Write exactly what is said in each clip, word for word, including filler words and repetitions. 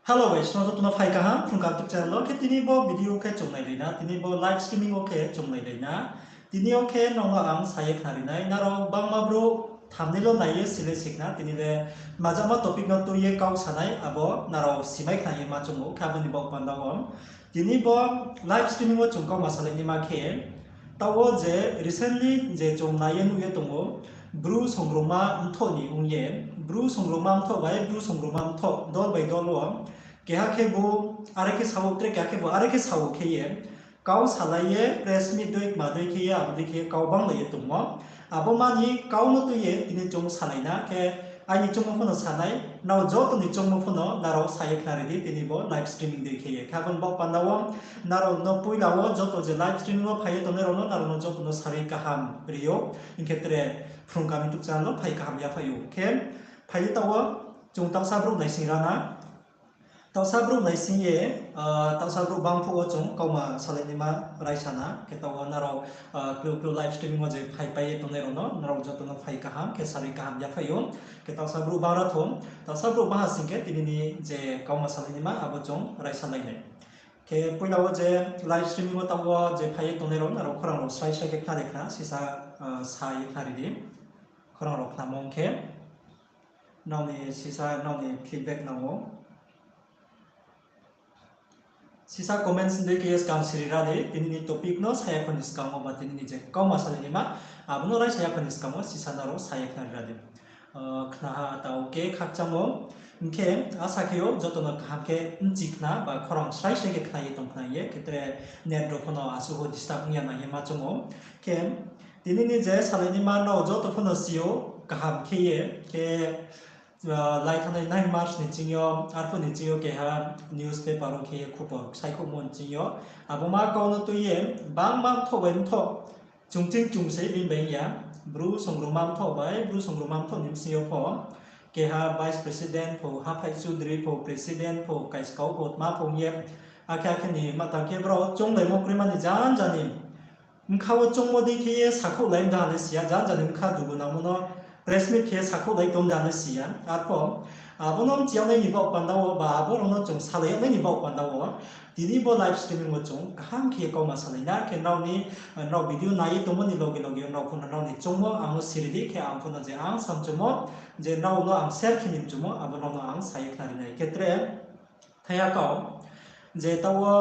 Hello guys, nrao joto no phai kaham Phrung Kaham YouTube channel wo. Khe tini bo video khe chung nailai na, tini bo live streaming wo khe chung nailai na. Tini yo khe nrao no ang sa ye khnari nai, nrao bangma brouh thumbnail wo nai ye si le si khna, tini le majama topic no tui ye kau sa nai, abo nrao simai khna ye ma chung ou, khe abo ni baoh panda wo tini bo live streaming wo chung kau ma salai naima khe, taoh wo je recently je chung nai ye nuh ye tong ou, Bru songrongma mthoh ni ong ye, Bru songrongma mthoh bai Bru songrongma mthoh dol bai dol wo, keha khebu are khe sa ou, tre keha khebu are khe sa ou khe ye, kau salai ye press meet dei kma dei khe ye, abo dei khe ye kau banglai ye tongmo. Abo ma ni kau no tui ye tini chung salai na, khe aini choungmo pho no sa nai, nrao joto ni choungmo pho no nrao sa ye khnari di tini bo live streaming dei khe ye. Khe abo ni baoh panda wo nrao no poila wo joto je live streaming wo phai ye tongnai rao no, nrao no joto no sarui kaham ri ou. Hing khe tre Phrung Kaham YouTube channel wo phai kaham yaphai ou. Khe phai di taoh wo chung taohsa brouh naising ra na. Taohsa brouh naising ye, taohsa brouh bang phuh wo chung kauma salai naima raisa na. Khe taoh wo nrao klu klu live streaming wo je phaipai ye tongnai rao no, nrao joto no phai kaham khe sarui kaham yaphai ou. Khe taohsa brouh bang ra thou, taohsa brouh bang ha sing khe tini ni je kauma salai naima abo chung raisa lai nai. Khe poila wo je live streaming wo taoh wo je phai ye tongnai rao, nrao khorang rao srai srai khe khna de khna, sisa sa ye khnari di. Khorang rao khnamo ong khe nrao ni sisa, nrao ni feedback nang ou. Sisa comments dei khe ye skang siri ra di, tini ni topic no sa ya pho ni skang wo ba tini ni je kauma salai naima, abo no raisa ya pho ni skang wo sisa nrao sa ye khnari ra di. Khnaha taoh khe khakchang ou, hing khe asa khe ou joto no kaham khe bchi khna ba khorang srai srai khe khna ye tong khna ye, khe tre net rao pho no asuh wo disturb ong ya nai ye ma chung ou. Khe tini ni je salai naima nrao joto pho no si ou kaham khe ye, khe lai thanngnai nine March ni ching yo, arphuh ni ching yo keha newspaper wo khe ye khupor saikhouhmo ni ching yo, abo ma kau no tui ye bangma mthoh bai mthoh, chung ching chung se bini bai ya, Bru songrongma mthoh bai Bru songrongma mthoh ni bsing yo pho keha vice president pho, haphaih chudri pho, president pho, kaiskau pho, tma pho ong ye, akhe akhe ni ma tang khe brao chounglaimo kroima ni janja ni bkha wo choungmo dei khe ye sakhouhlai mda le si ya, janja ni bkha dugu nangmo no press meet khe ye sakhouhlai tong mda le si ya. Arpho abo no bchi yag nai ni baoh panda wo ba abo rao no chung salai yag nai ni baoh panda wo tini bo live streaming wo chung kaham khe ye kauma salai na. Khe nrao ni, nrao video nai ye tongmo ni loge loge nrao pho no nrao ni choungmo ang no siri di, khe ang pho no je ang samchumo, je nrao no ang share khe ni mchumo, abo nrao no ang sa ye khnari nai. Khe tre thaiha kau, je taoh wo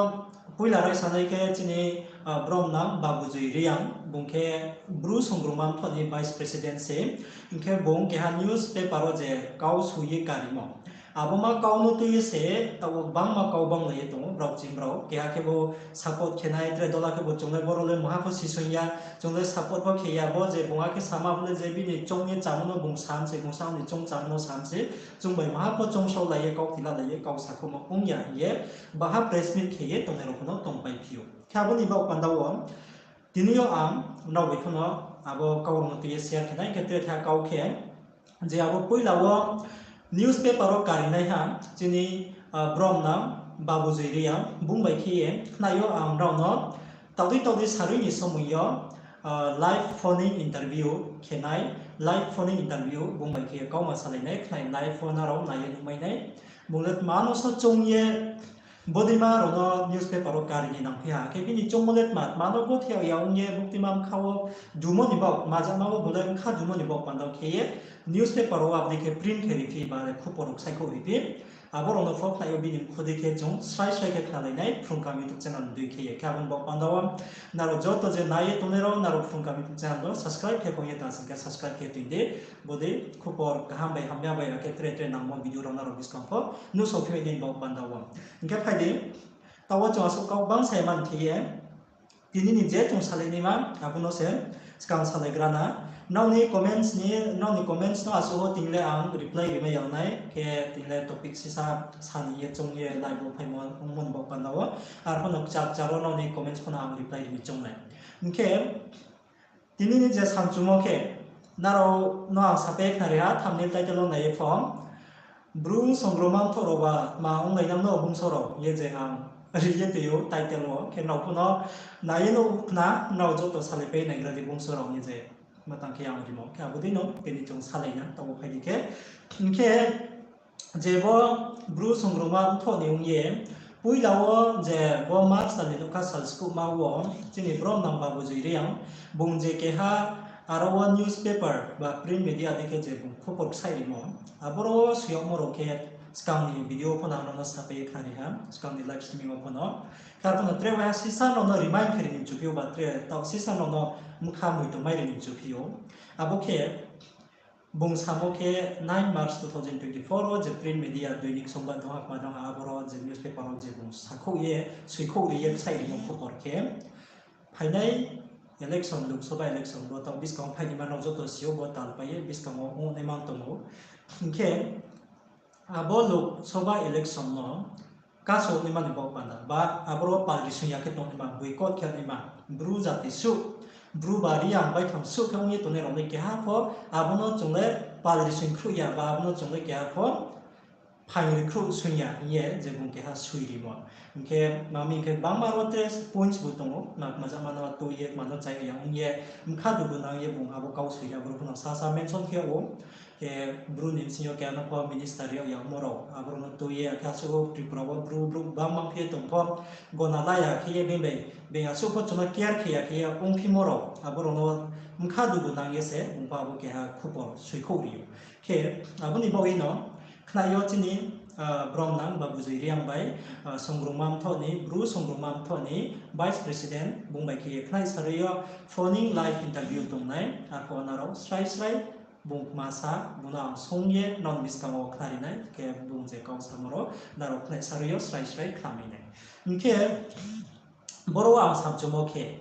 poila raisa nai khe chini bromnang Babujoi Reang, bung khe Bru songrongma mthoh ni vice president se, hing khe bung keha newspaper wo je kau soi ye karimo. Abo ma kau no tui ye se taoh wo bangma kau banglai ye tong ou, brao ching brao. Keha khe bo support khe nai, tre dola khe bo chung le boro le mungha pho sisong ya, chung le support pho khe ya, bo je bung akhe sama bo le je bini choung ye chámo no bung sam se, bung sa ni choung chámo no sam se, chung bai maha pho choungsaolai ye, kau tilalai ye, kau sakhouhmo ong ya hing ye, baha press meet khe ye tongnai rao pho no tongpai phi ou. Khe abo ni baoh panda wo tini yo ang nrao bai pho no abo kau rao no tui ye share khe nai, khe tre thaiha kau khe, je abo poila wo newspaper wo karinaiha chini bromnang Babujoi Reang, bung bai khe ye khnai yo ang nrao no taoh dei taoh dei sarui ni somoi yo live phone interview khe nai, live phone interview bung bai khe ye kauma salai nai, khnai live phone nrao nai ye nuhmai nai. Bung le tma no so choung ye, bodeima rao no newspaper wo kari ni nangphi ha, khe bini choungmo le tma, tma no bo thai ya ong ye, buktima bkha wo dumo ni baoh, majama wo bung le bkha dumo ni baoh panda khe ye, newspaper wo abo dei khe print khe riphi ba le khupor rao saikhouh riphi. Abo rao no pho khnai yo bini mkhu dei khe chung srai srai khe khnalai nai Phrung Kaham YouTube channel ni dei khe ye. Khe abo ni baoh panda wo nrao joto je nai ye tongnai rao, nrao Phrung Kaham YouTube channel no subscribe khe pho ye ta sing khe subscribe khe tui di. Bodei khupor kaham bai hamya bai akhe tre tre nangmo video rao nrao buskang pho nuhsao phi mai nai ni baoh panda wo. Hing khe phai di, taoh wo chung asuh kau bang sa ya man khe ye, tini ni je chung salai naima, abo no se skang salaigra na. Nrao ni comments ni, nrao ni comments no asuh wo tini le ang reply rimai yag nai, khe tini le topic sisa sa ni ye choung ye live wo phaimo ongmo ni baoh panda wo. Arpho no kchar kchar wo nrao ni comments pho no ang reply ri ni choung nai. Hing khe tini ni je samchumo khe, nrao no ang sapai khnari ha, thumbnail title wo nai ye pho, Bru songrongma mthoh rao ba tma onglai nang no bungso rao, ye je ang ri ye tui ou title wo, khe nrao pho no nai ye nuh khna, nrao joto salaipai naigra di bungso rao ye je ma tang khe ang rimo. Khe abo dei no tini chung salai na, taoh wo phai di khe. Hing khe je bo Bru songrongma mthoh ni ong ye, poila wo je bo March tal ni nouhkha sal skuhma wo, chini brom nang Babu Joy Reang, bung je keha aro wo newspaper ba print media dei khe je bung khupor ksaih rimo, aboro wo soi yagmo rao khe skang ni video pho no ang no sapai ye khnari ha, skang ni live streaming wo pho no. Khe arphuh no tre waiha sisa no no remind khe ri ni mchuphi ou ba tre taoh sisa no no mkha moito mai ri ni mchuphi ou. Abo khe bung samo khe nine March two thousand twenty-four wo je print media Doinik Songbad dong ha, kma dong ha, aboro je newspaper wo je bung sakhouh ye, soikhouh ri ye ksaih rimo khupor khe, phainai election, Lok Sabha election bo taoh buskang wo phainaima no joto si ou, bo tal pai ye buskang wo ongnaima tong ou. Hing khe abo Lok Sabha election no kaso naima ni baoh panda ba aboro pal ri soing ya khe tongnaima, boycott khe naima, Bru jati suh, Bru ba Reang baithang suh khe ong ye tongnai rao le keha pho abo no chung le pal ri soing khruh ya ba abo no chung le keha pho phaing ri khruh soing ya hing ye je bung keha soi rimo. Hing khe ma mi hing khe gbangma ro tre points bo tong ou, kma kma jama no tui ye, kma no chai ya ong ye, mkha dugu nang ye bung abo kau soi ya, aboro pho no sasa mention khe ou. Khe Bru ni bsing yo keha no pho minister yag yagmo rao, aboro no tui ye, akhe asuh Tripura wo Bru, Bru gbangma phi ye tong pho, gona la ya khe ye being bai, being asuh pho chung no care khe ya khe ye ongphimo rao, aboro no mkha dugu nang ye se bung pho abo keha khupor soikhouh ri ou. Khe abo ni baoh ye no khnai yo chini brom nang Babu Joy Reang bai, songrongma mthoh ni, Bru songrongma mthoh ni vice president, bung bai khe ye khnai sarui yo phoning live interview tongnai, arphuh nrao srai srai bung kma sa, bung no ang song ye nrao ni buskang wo khnari nai, khe bung je kau samo rao nrao khnai sarui yo srai srai khna mai nai. Hing khe boro wo ang samchumo khe,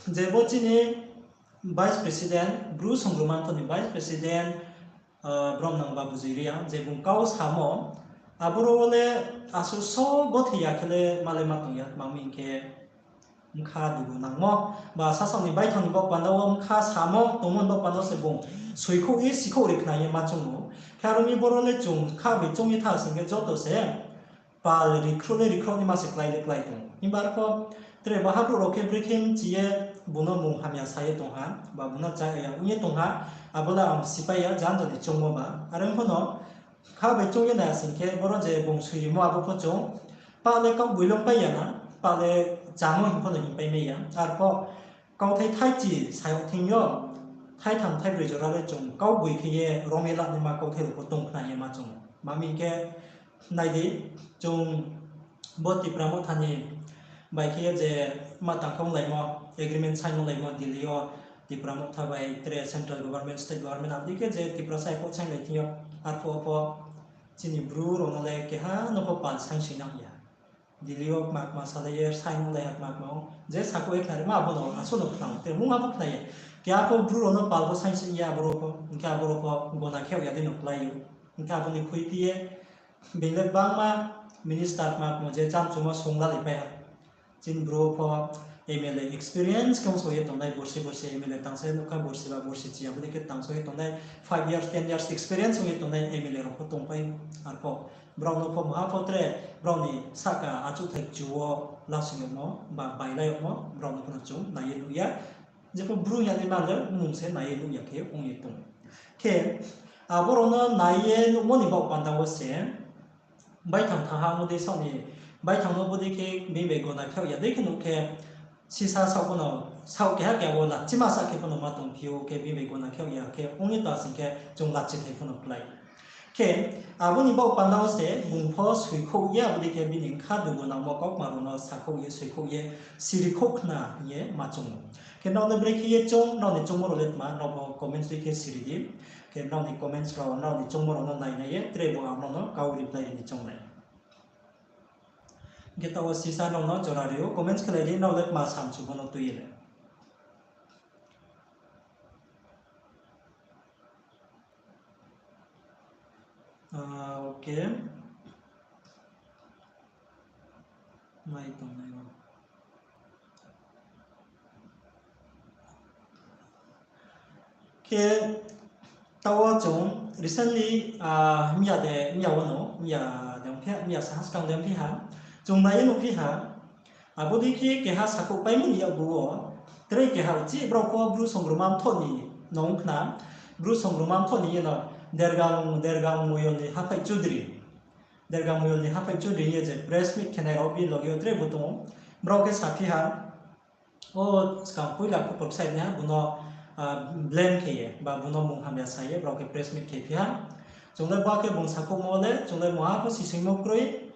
je bo chini vice president, Bru songrongma mthoh ni vice president, brom nang Babu Joy Reang, je bung kau samo, aboro wo le asuh so gothei ya khe le ma le ma tong ya, tma hing khe mkha dugu nangmo, ba sasaoh ni baithang ni baoh panda wo mkha samo tongmo ni baoh panda wo se bung soikhouh ye sikhouh ri khna ye ma choung ou. Khe aro mi boro le chung kha bai choung ye tha sing khe joto se pal ri khruh le ri khruh naima se klái le klái tong ou. Himba arpho tre bo hapruh rao khe brekhe mchi ye bung no mung hamya sa ye tong ha, ba bung no chaya ong ye tong ha, abo le ang sipai ya, janja ni choungmo ba. Are pho no kha bai choung ye nai sing khe boro je bung soirimo abo pho chung, pah le kaugboilong pai ya na, pah le chámo hing pho no hingpai mai ya. Arpho kauthai thaichi sa yag thing yo, thaitham thaibroi jora le chung kaugboi khe ye rom ye la naima kauthai rao pho tong khna ye ma chung. Ma mi hing khe nai di, chung bo Tipra Motha ni bai khe ye je ma tangkha onglaimo, agreement sign onglaimo Delhi yo, Tipra Motha bai tre central government, state government, abo dei khe je Tiprasa akhe sign lai thing yo, arphuh pho chini Bru rao no le keha no pho pal sign soi nang ya. Delhi yo kma kma salai ye sign onglai ha kma kma ong. Je sakhouh ye khnarima abo no asuh no khna, tre mungha pho khna ya. Keha pho Bru rao no pal pho sign soi ya aboro pho, hing khe aboro pho gona khe ya dei no klái ou. Hing khe abo ni khuiphi ye being le gbangma minister kma kma je chamchumo song lalaipai ha. Chini Bru pho M L A experience khe ongso ye tongnai, borsi borsi M L A tangsa ye nouhkha, borsi ba borsi chi, abo dei khe tangsa ye tongnai, five years, ten years experience ong ye tongnai M L A rao pho tongpai. Arpho brao no pho maha pho tre brao ni sahka achouhthai kchu wo lasing yagmo ba bailai yagmo, brao no pho no chung nai ye nuh ya. Jepho Bru ya ni ma le mmung se nai ye nuh ya khe ong ye tong. Khe abo rao no nai ye nuhmo ni baoh panda wo se baithang thanng ha, abo dei saoh ni baithang no bodei khe being bai gona khe ya dei khe nuh khe, sisa saoh pho no, saoh keha keha wo lachima sa khe pho no ma tongphi ou, khe being bai gona khe ya khe ong ye ta sing khe chung lachithai pho no klái. Khe abo ni baoh panda wo se bung pho soikhouh ye, abo dei khe bini bkha dugu nangmo kaukma rao no sakhouh ye, soikhouh ye, sirikhouh khna hing ye ma chung ou. Khe nrao no brekhe ye chung, nrao ni choungmo rao le tma, nrao pho comments dei khe siri di. Khe nrao ni comments rao, nrao ni choungmo rao no nai nai ye tre bo ang nrao no kau reply ri ni choung nai. Hing khe taoh wo sisa nrao no jora ri ou, comments khelai di, nrao le tma samchu bo no tui ye le. Ah, okay. Nai tongnai o. Khe taoh wo chung recently, ah, miya de, miya wo no, miya de ongphi ha, miya saha skang de ongphi ha, chung nai ye nuhphi ha, abo dei khe keha sakhouh paimo ni yakgu wo, tre keha uchih brao pho Bru songrongma mthoh ni no ong khna, Bru songrongma mthoh ni ye no Dergang, Dergang Moyol ni Haphai Chudri. Derga Moyol ni haphaih chudri ye je press meet khenai rao bini loge wo tre bo tong ou. Brao khe saphi ha, o skang poila khupor ksainaiha bung no blame khe ye ba bung no mung hamya sa ye brao khe press meet khephi ha. Chung le bo khe bung sakhouhmo le chung le mungha pho sisingmo kroi,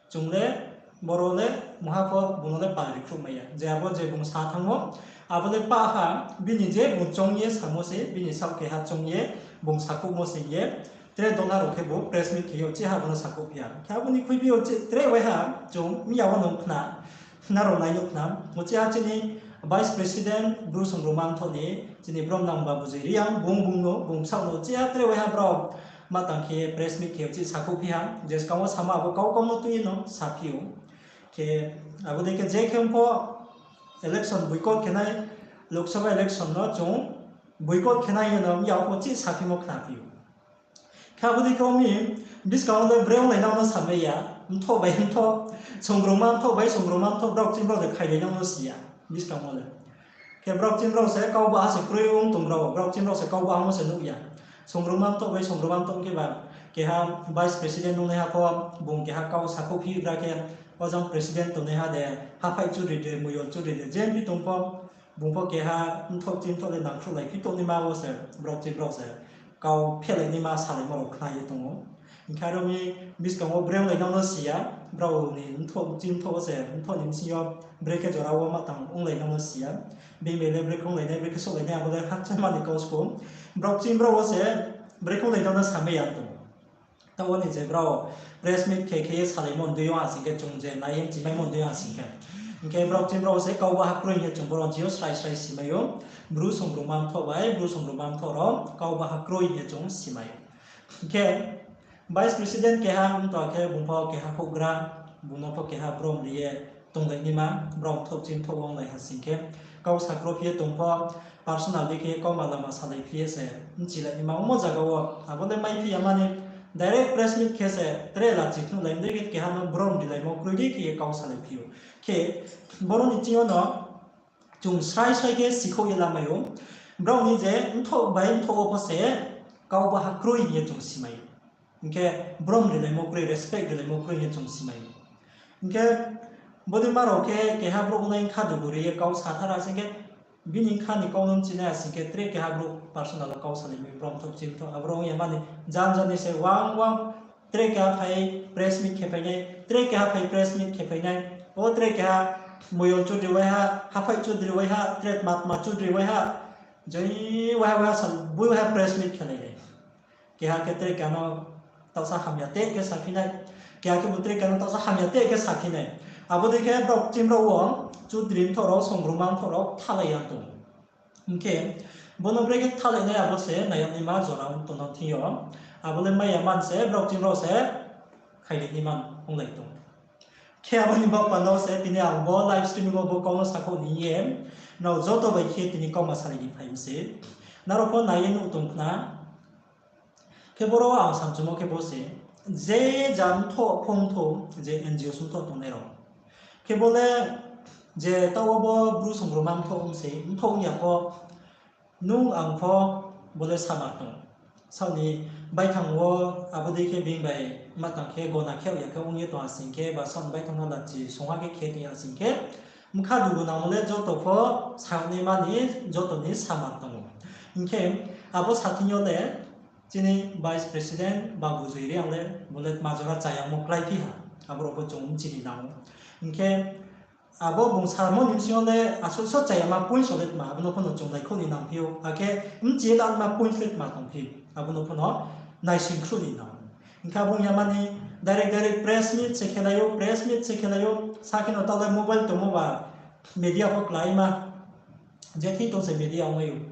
chung le boro le mungha pho bung no le pal ri khruhmai ya. Je abo je bung sa thanngmo, abo le pah ha, bini je bung choung ye samo se, bini saoh keha choung ye, bung sakhouhmo se ye, tre dona rao khe bo press meet khe ye uchih ha bung no sakhouhphi ha. Khe abo ni khuiphi uchih tre waiha, chung miya wo nung khna, nrao nai nuh khna. Uchih ha chini Vice President Bru Songrongma Mthoh ni, chini brom nang ba Bujoi Reang, bung bung no, bung bsaoh no, uchih ha tre waiha brao ma tang khe press meet khe uchih sakhouhphi ha, je skang wo samo abo kau kau no tui ye no saphi ou. Khe abo dei khe je khe pho election boycott khe nai, Lok Sabha election no chung boycott khe nai ye no miya wo pho chih saphimo khnaphi ou. Khe abo dei khe ong mi, buskang wo le breng lai nang no samai ya, Mthoh bai Mthoh, Songrongma Mthoh bai Songrongma Mthoh, brao chini brao de khailai nang no si ya, buskang wo le. Khe brao chini brao se kau baha se kroi ong tong rao, brao chini brao se kau baha mo se nuh ya. Songrongma Mthoh bai Songrongma Mthoh khe ba, keha Vice President nungnaiha pho, bung keha kau sakhouhphi gra khe, o jang President tongnaiha de, haphaih chudri de, moyol chudri de, je phi tong pho, bung pho keha Mthoh chini Mthoh le nangkhruhlaiphi tongnaima wo se, brao chini brao se kau phelai naima salaimo rao khna ye tong ou. Hing khe aro mi buskang wo breng lai nang no si ya, brao ni Mthoh chini Mthoh wo se, Mthoh ni bsing yo brekhe jora wo ma tang onglai nang no si ya. Bini bai le brekhe onglai nai, brekhe souhlai nai, abo le hakchama ni kau skou. Brao chini brao wo se brekhe onglai nang no samai ya tong ou. Taoh wo ni je brao press meet khe khe ye salaimo ndui yo asing khe chung je nai ye mchimaimo ndui yo asing khe. Hing khe brao chini brao se kau baha kroi hing ye chung boro ni yo srai srai simai ou. Bru Songrongma Mthoh bai Bru Songrongma Mthoh rao kau baha kroi hing ye chung simai ou. Hing khe Vice President keha mthoh khe bung pho keha houhgra, bung no pho keha brom ri ye tonglai naima, brao Mthoh chini Mthoh onglai ha sing khe, kau sakro phi ye tong pho, personal dei khe ye kauma lama salaiphi ye se mchilai naima ongmo zaga wo, abo le maiphi ya mani, direct press meet khe se tre lachi phnuhlai dei khe keha no brom rilaimo kroi dei khe ye kau salaiphi ou. Khe boro ni ching yo no chung srai srai khe sikhouh ye lamai ou. Brao ni je Mthoh bai Mthoh wo pho se kau baha kroi hing ye chung simai ou. Hing khe brom rilaimo kroi, respect rilaimo kroi hing ye chung simai ou. Hing khe bodei ma rao khe keha brouh nai kha dugu ri ye kau sathar asing khe, bini kha ni kau no mchinai asing khe tre keha brouh personal wo kau salai mi, brom Mthoh chini Mthoh, abo rao ong ya mani jan jan ni se wang wang tre keha phai press meet khe phai nai, tre keha phai press meet khe phai nai, o tre keha moyol chudri waiha, haphaih chudri waiha, tre tma tma chudri waiha, joi waiha waiha sal boi waiha press meet khe lai nai. Keha khe tre keha no taohsa hamya te khe saphi nai, keha khe bo tre keha no taohsa hamya te khe saphi nai. Abo dei khe brao chini brao wo chudri Mthoh rao, Songrongma Mthoh rao kthalai ya tong. Hing khe bo no brekhe kthalai nai abo se nai yag naima jora ong tong no thing yo. Abo le mai ya man se brao chini brao se khailai naima onglai tong. Khe abo ni baoh panda wo se tini ang bo live streaming wo bo kau no sakhouh ni ye, nrao joto bai khe tini kauma salai ni phai mi se. Nrao pho nai ye nuh tong khna. Khe boro ang samchumo khe bo se, je ja Mthoh pho Mthoh, je N G O Mthoh tongnai rao. Khe bo le je taoh wo bo Bru Songrongma Mthoh ong se, Mthoh ong ya pho, nung ang pho bo le samar tong. Saoh ni baithang wo abo dei khe bini bai ma tang khe gona khe ya khe ong ye tong asing khe, ba saoh ni baithang no lachi songha khe khe tong ya asing khe, bkha dugu nangmo le joto pho sa naima ni joto ni samar tong ou. Hing khe abo sathing yo le chini Vice President Babu Joy Reang le bo le tma jora chayamo kláiphi ha, abo rao pho chung mchi ni nang ou. Hing khe abo bung samo ni bsing yo le asuh so chayama points rao le tma, abo no pho no chung naikhouh ni nangphi ou, akhe mchi ye lama points le tma tongphi, abo no pho no naising khruh ni nang ou. Hing khe abo ong ya mani direct direct press meet se khelai ou, press meet se khelai ou, sa khe no taoh le mobile tongmo ba media pho kláima, je thing tong se media ongmai ou.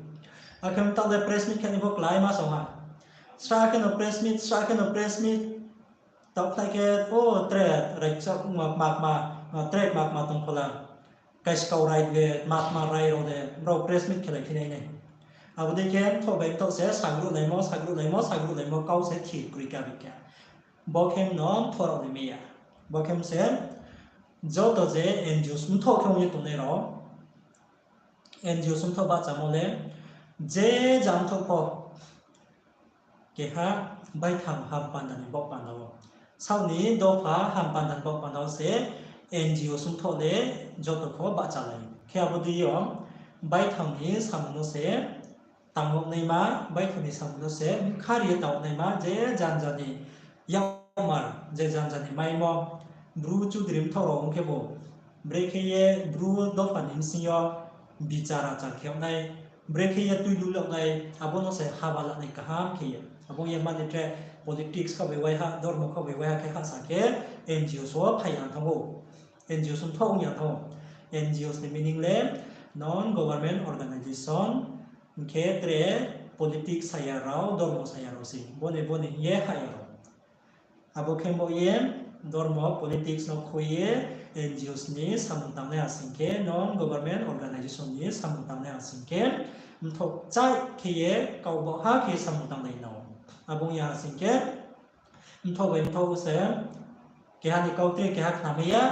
Akhe taoh le press meet khe ni pho kláima song ha. Sra khe no press meet, sra khe no press meet. Taoh khlai khe, o, tre raisa, ma, ma, ma, tre ma, ma tong phola. Kaiskau rai de, ma, ma rai rao de, brao press meet khelai phi nai nai. Abo dei khe Mthoh bai Mthoh se sagruh laimo, sagruh laimo, sagruh laimo, kau se thir kroi kha bi khe. Bo khe no Mthoh rao ni mai ya. Bo khe se joto je N G O Mthoh khe ong ye tongnai rao, N G O Mthoh bahchamo le, je ja Mthoh pho, keha baithang ham panda ni baoh panda wo. Saoh ni dopha hampanda ni baoh panda wo se N G O sumthoh le joto pho bahchalai. Khe abo dei yo baithang ni samung no se tangmo naima, baithang ni samung no se bkha ri ye tangmo naima, je janja ni yakmar, je janja ni maimo, Bru chudri mthoh rao ong khebu, brekhe ye Bru dopha ni bsing yo bichar achar khe yag nai, brekhe ye tuidu yag nai, abo no se haba lanai kaham khe ye. Abo ye mani tre politics khaoh bai waiha, dormo khaoh bai waiha khe hahsa khe N G Os wo phai ya thanng ou. N G Os ong thaoh ong ya thanng ou. N G Os ni meaning le non government organization, hing khe tre politics saya rao, dormo saya rao se. Boni boni hing ye hah ya rao. Abo khe bo ye dormo politics no khui ye N G Os ni samung tangnai asing khe, non government organization ni samung tangnai asing khe, mthoh chai khe ye kau baohha khe samung tangnai nang ou. Abo ong ya asing khe, mthoh bai mthoh se, keha ni kau tre keha khnamai ya,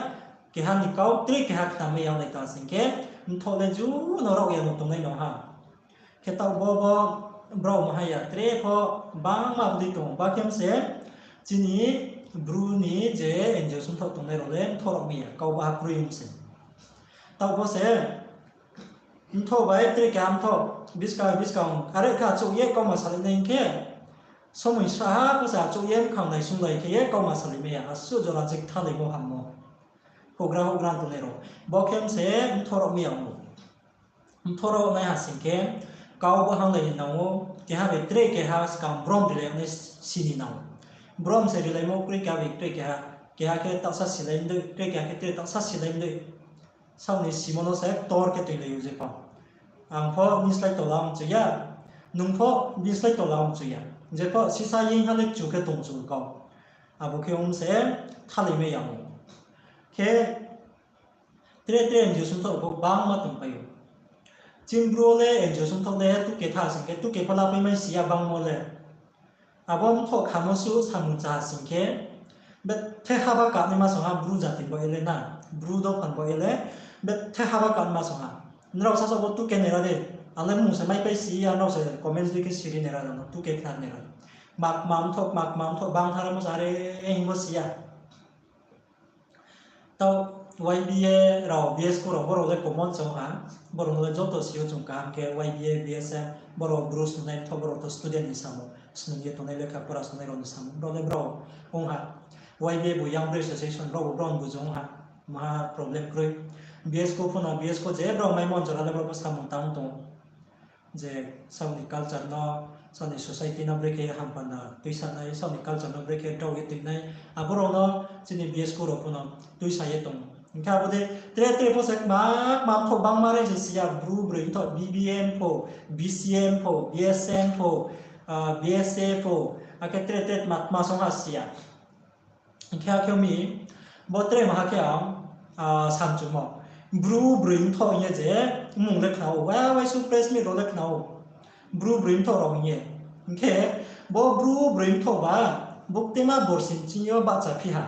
keha ni kau tre keha khnamai ya nai ta sing khe, mthoh le ju no raoh ya no tongnai no ha. Khe taoh bo bo brao maha ya tre pho bangma bodei tong, ba khe se chini Bru ni je N G O sumthoh tongnai rao le mthoh raoh mi ya, kau baha kroi ong se. Taoh bo se mthoh bai tre keha mthoh, buskang buskang are khe achouh ye kauma salai nai hing khe, somoi saha pho se achouh ye mkhang nai sunglai khe ye kauma salai mai ya, asuh jora je kthalaimo hammo. Houhgra houhgra tongnai rao. Bo khe se mthoh raoh mi ya ong ou. Mthoh raoh nai ha sing khe, kau bo hanglai ni nang ou, keha bai tre keha skang brom rilai nai si ni nang ou. Brom se rilaimo kroi keha bai tre keha, keha khe taohsa silai mdei, tre keha khe tre taohsa silai mdei. Saoh ni simo no se ktor khe toilai ou jepho. Ang pho bini slái tola ong chu ya, nung pho bini slái tola ong chu ya. Jepho sisa ying ha le chu khe tong chu kau. Abo khe ong se thalai mai ya ou. Khe tre tre N G O sumthoh pho bangma tongpai ou. Chini Bru le N G O sumthoh le tuke tha sing khe tuke pho lapai mai si ya bangmo le. Abo mthoh khamo suh samung cha sing khe, bethe haba kanaima song ha Bru jati bo ye le na, Bru dopha bo ye le, bethe haba kanaima song ha. Nrao sasaoh bo tuke naira de, ang le mung se maipai si ya, nrao se comments dei khe siri naira no, tuke khna naira. Kma kma mthoh, kma kma mthoh bang tharmo sa re, hingmo si ya. Taoh Y B A rao, B S K rao, borao le common se ong ha, borao no le joto si ou chung kaham khe Y B A, B S F, borao Bru snungnai mthoh, borao to student ni samung, snung ye tongnai lekha pora snungnai rao ni samung, brao le brao ong ha. Y B A bo Young Bru Association, brao bo brao ni buju ong ha, maha problem kroi. B S K pho no, B S K je brao maimo jora le brao pho samung tang tong. Je saoh ni culture no, saoh ni society no brekhe hampanda tuisanai, saoh ni culture no brekhe drao ye tuinai, abo rao no chini B S K rao pho no tuisa ye tong. Hing khe abo dei tre tre pho se kma kma mthoh bangma re se si ya, Bru broi mthoh, B B M pho, B C M pho, B S M pho, B S A pho, akhe tre tre kma kma song ha si ya. Hing khe akhe mi, bo tre maha khe ang, samchumo. Bru broi mthoh hing ye je, mmung le khna ou, wa, waisung press meet rao le khna ou. Bru broi mthoh rao hing ye. Hing khe, bo Bru broi mthoh ba, buktema borsi chini yo bahcha phi ha.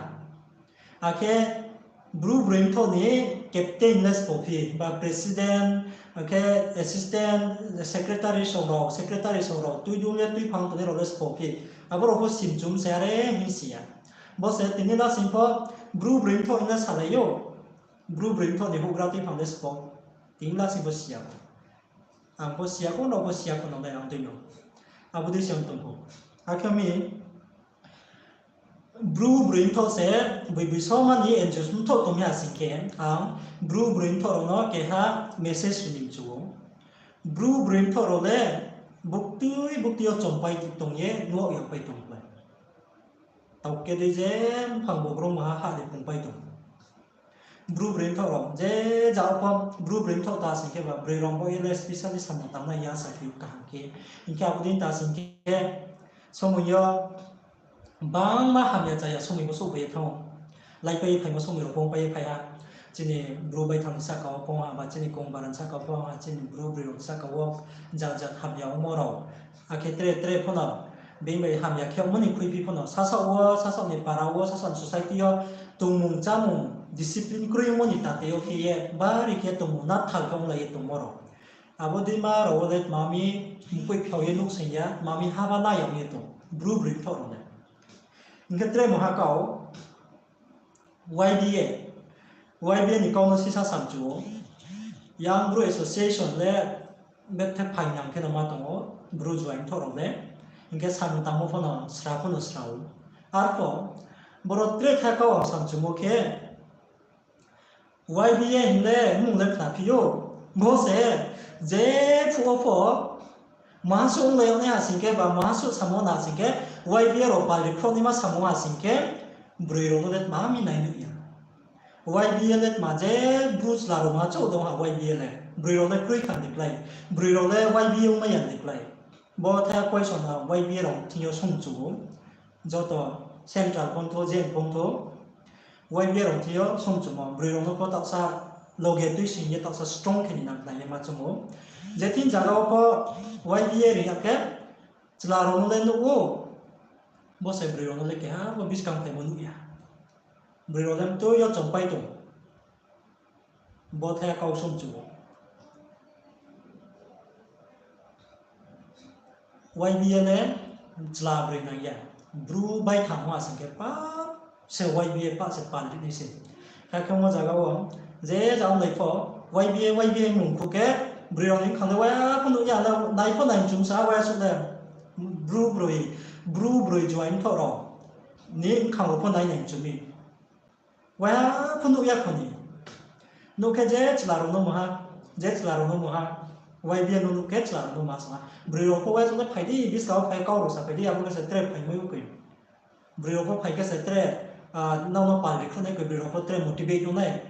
Akhe Bru broi mthoh ni captain le sbo phi, ba president, akhe assistant secretary song rao, secretary song rao, tuidul ye tuiphang tongnai rao le sbo phi. Abo rao pho simchum se are hing si ya. Bo se tini lasing pho Bru broi mthoh hing le salai ou. Bru broi mthoh ni houhgra tuiphang le sbo. Tini lasing pho si ya. Ang pho si ya khou, nrao pho si ya khou, nrao le ang dei no. Abo dei se ong tong khou. Akhe mi, Bru broi mthoh se, boi boi soma ni N G O mthoh tong mi ha sing khe, ang Bru broi mthoh rao no keha message ri ni mchu ou. Bru broi mthoh rao le, buktui buktui yo chompai tong ye, nuh yagpai tong bai. Tau khe dei je mphang bo brouh maha ha ni pungpai tong. Bru broi mthoh rao, je ja pho Bru broi mthoh ta sing khe ba, broi rao bo ele specially samung tangnai ya sa khe kaham khe. Hing khe abo dei ta sing khe, somoi yo bangma hamya chaya somoi bo souhphai ye thanng ou. Laipai ye phaimo somoi rao pongpai ye phai ha. Chini Bru baithang ni sahka wo pong ha, ba chini kong bara ni sahka wo pong ha, chini Bru broi rao ni sahka wo jat jat hamya ongmo rao. Akhe tre tre pho no, being bai hamya khe ongmo ni khuiphi pho no, sasaoh wo, sasaoh ni para wo, sasaoh ni society yo, tongmung chámung, discipline kroi ongmo ni tate yo khe ye, bari khe tongmung nathal khe onglai ye tongmo rao. Abo deima rao wo le tma mi, mkoih phao ye nuhsoing ya, tma mi haba la ya ong ye tong, Bru broi mthoh rao le. Hing khe tre mungha kau, Y B A, Y B A ni kau no sisa samchu ou. Young Bru Association le bethe phaingnang khe no ma tong ou, Bru juai mthoh rao le. Hing khe samung tangmo pho no sra pho no sra ou. Arpho, boro tre kha kau ang samchumo khe, Y B A hing le mung le khna phi ou. Bo se, je phuh wo pho, maha suh onglai yag nai ha sing khe, ba maha suh samung na sing khe, Y B A rao pal ri khrouh naima samung ha sing khe, broi rao no le tma mi nai nuh ya. Y B A le tma je Bru chla rao ma chouh dong ha Y B A le. Broi rao le kroi khan de klái. Broi rao le Y B A ongmai ya de klái. Bo the question no Y B A rao thing yo songchu ou. Joto central phontho, je phontho, Y B A rao thing yo songchumo, broi rao no pho taohsa loge tuising ye taohsa strong khe ni nang nai ye ma chung ou. Je thing zaga wo pho Y B A ri ya khe, chla rao no le nuh ou, bo se broi rao no le keha bo buskang phaimo nuh ya. Broi rao le mtui yo chongpai tong. Bo the kau songchu ou. Y B A le chla broi nang ya. Bru baithang ha sing khe pah se Y B A pah se pal ri nai se. Kha khe mo zaga wo je ja onglai pho, Y B A, Y B A mung khu khe, broi rao ni bkhang le wa pho nuh ya le, nai pho nai chung sa wa suh le. Bru broi, Bru broi juai mthoh rao ni bkhang wo pho nai nai chung mi. Wa pho nuh ya kho ni. Nuh khe je chla rao no maha, je chla rao no maha, Y B A no nuh khe chla rao no ma sa. Broi rao pho wa suh le phai di, buskang wo phai kau rao sa phai di, abo khe se tre phaimai ou koi. Broi rao pho phai khe se tre, nrao no pal ri khrouh nai koi, broi rao pho tre motivate ong nai.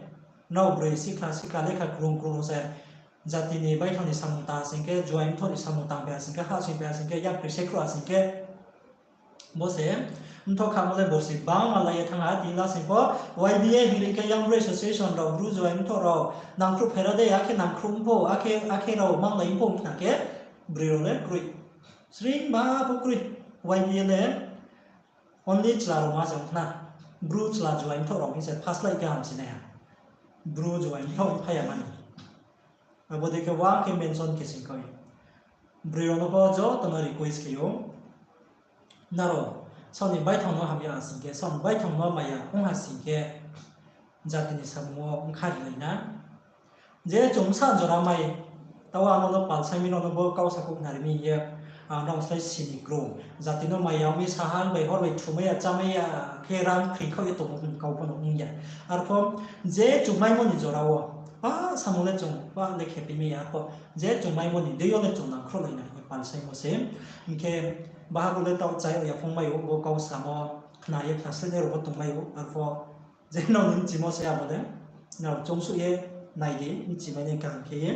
Nrao broi sikha sikha lekha krung krung rao se jati ni baithang ni samung tang sing khe, juai mthoh ni samung tang pai sing khe, hahsoing pai sing khe, yapri se khrouh sing khe, bo se, mthoh khamo le borsi bangma lai ye thanng ha, tini la sing pho, Y B A hing ri khe Young Bru Association rao, Bru juai mthoh rao, nangkhruh phaira dei, akhe nangkhruh pho, akhe, akhe rao manglai pho khna khe, broi rao le kroi. Sring ba pho kroi, Y B A le, only chla rao ma se ong khna, Bru chla juai mthoh rao hing se phaslai khe hamsi nai ha. Bru juai mthoh phai ya mani. Abo dei khe wa khe mention khe sing khe. Broi rao no pho joto no request khe ou. Nrao, saoh ni baithang no hamya ha sing khe, saoh ni baithang no maya ong ha sing khe, jati ni samung wo ongkha ri lai na. Je chung sa jora mai, taoh ano no pal sai mi rao no bo kau sakhouh khnari mi ye, ang rao slái sini krung. Jati no maya ong mi saha bai hor bai thumai ya, chámai ya, khe rang khring khaoh ye tongmo kau pho no ong ya. Arpho, je chung maimo ni jora wo, pa samung le chung, pa le khe pi mi ya, arpho, je chung maimo ni dei yo le chung nangkhruhlai na hing ye pal saimo se. Hing khe, bahago le taoh chai ya phung mai ou, bo kau samo, khna ye khna slenai rao bo tongmai ou, arpho, je nrao ni bchimo se abo le, nrao choungsuh ye nai di, bchimai nai kaham khe ye.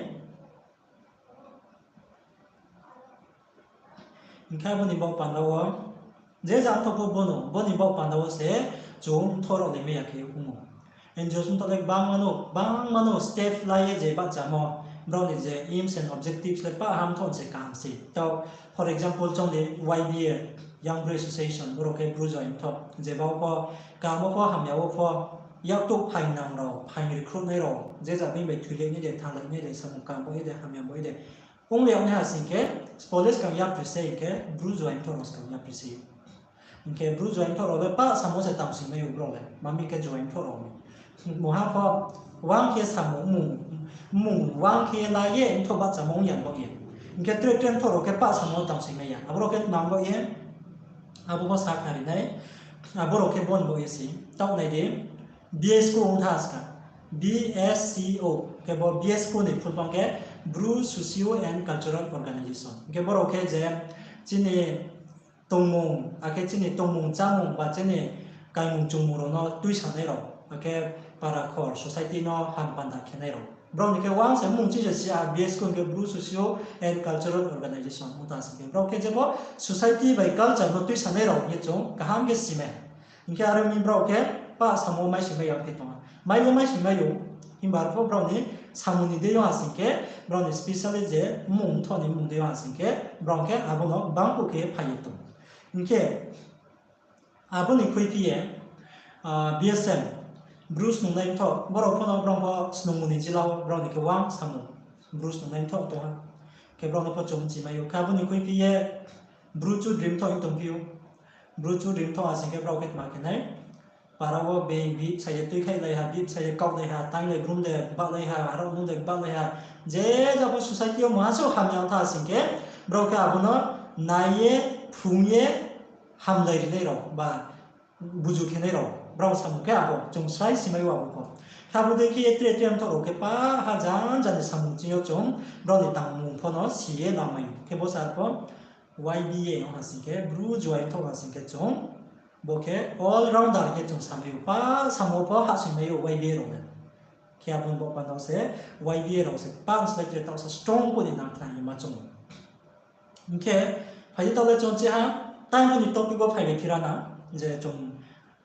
Hing khe abo ni baoh panda wo, je ja mthoh pho bo no, bo ni baoh panda wo se chung mthoh rao le mai ya khe ong ou. N G O mthoh le bangma no, bangma no step lai ye je bahchamo, brao ni je aims and objectives le pah ha mthoh se kaham se. Taoh, for example, chung ni Y B A, Young Bru Association, boro khe Bru juai mthoh, jeba wo pho, kaham wo pho, hamya wo pho, yaktouh phaingnang rao, phaing rikhruhnai rao, je ja bini bai thoilai nai de, thannglai nai de, samung kaham bo ye de, hamya bo ye de. Ong le ong nai ha sing khe, police skang yapri se hing khe, Bru juai mthoh rao skang yapri se. Hing khe Bru juai mthoh rao le pah samo se tang sing mai ou brao le, ma mi khe juai mthoh rao ni. Mungha pho, wang khe samung, mmung, mmung wang khe la ye mthoh bahchamo ong ya bo ye. Hing khe tre tre mthoh rao khe pah samo tang sing mai ya. Abo rao khe tma bo ye, abo pho sa khnari nai, abo rao khe bon bo ye se. Taoh nai di, B S C O ong tha ska. B S C O, khe bo B S C O ni full form khe Bru Socio and Cultural Organization. Hing khe boro khe je chini tongmung, akhe chini tongmung chámung ba chini kaimung chungmung rao no tuisanai rao, akhe para khor society no ham panda khenai rao. Brao ni khe uang se mmung chini se si a B S C O hing khe Bru Socio and Cultural Organization ong tha sing khe. Brao khe je bo society bai culture no tuisanai rao hing ye chung kaham khe si mai. Hing khe aro mi brao khe pah samo mai sing mai ya khe tong ha. Mai le mai sing mai ou, himba arpho brao ni samung ni dei yo ha sing khe, brao ni specially je mmung mthoh ni mmung dei yo ha sing khe, brao khe abo no bangkuh khe phai ye tong. Hing khe, abo ni khuiphi ye, B S M, Bru snungnai mthoh, brao pho no brao pho snungmung ni jila wo brao ni khe uang samung, Bru snungnai mthoh tong ha. Khe brao no pho chung bchi mai ou. Khe abo ni khuiphi ye, Bru chudri mthoh hing tongphi ou. Bru chudri ongtho ha sing khe brao khe tma khe nai. Para wo being bihih bsa ye tuikhaih lai ha, bihih bsa ye kaoh lai ha, tang le brum de gbahlai ha, harao nung de gbahlai ha. Je jabo society yo maha suh hamya ongtha sing khe, brao khe abo no nai ye, phrung ye, hamlai rinai rao, ba buju khenai rao, brao samung khe abo, chung srai simai ou abo pho. Khe abo dei khe ye tre tre ongtho rao khe pa ha jan jan ni samung ching yo chung, brao ni tangmung pho no si ye lamai ou. Khe bo sar pho Y B A ong ha sing khe, Bru juai ongtho ha sing khe chung, bo khe all rounder khe chung samai ou, pa samung pho hahsoingmai ou Y B A rao le. Khe abo ni bo panda se Y B A rao se pa slái khe taoh sa strong pho ni nang khna ye ma chung. Hing khe, phai di taoh le chung chi ha, time ni topic wo phai bai phira na, je chung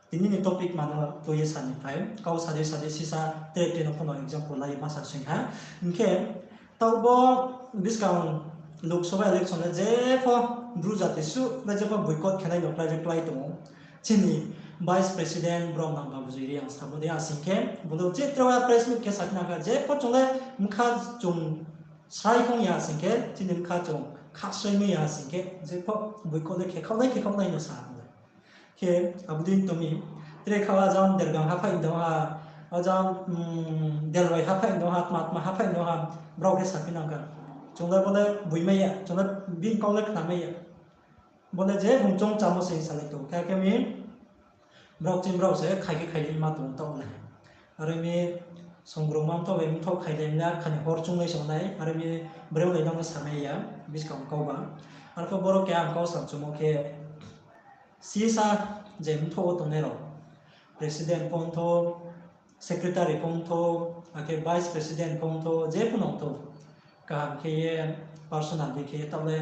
tini ni topic mano tui ye sa ni phai, kau sa di sa di sisa tre tre no pho no example lai ye ma sa sing ha. Hing khe, taoh bo buskang Lok Sabha election le jepho Bru jati suh le jepho boycott khenai no klái je klái tong ou. Chini Vice President Bromnang Babujoi Reang samo dei ha sing khe, bo no je tre press meet khe sa khnang kha, jepho chung le mkha chung srai khong ya sing khe, chini mkha chung khasrai mai ya sing khe, jepho boycott le khe khaoh nai, khe khaoh nai no sa le. Khe abo dei tong mi, tre kha ajang Dergang haphai tong ha, ajang, mm, Delwai haphai tong ha, tma tma haphai tong ha, brao khe saphi nang kha. Chung le bo le bui mai ya, chung le bini kau le khna mai ya. Bo le je bung choung chamo se salai tong. Khe khe mi, brao ching brao se khai khe khailai ma tong taoh le. Are mi songrungma mthoh bai mthoh khailai na, khani hor chounglai song nai, are mi breo lai nang no samai ya, buskang kau ba. Arpho boro keha ang kau samchumo khe, sisa je mthoh wo tongnai rao, president pho ongtho, secretary pho ongtho, akhe vice president pho ongtho, je pho no ongtho, kaham khe ye personal dei khe ye taoh le,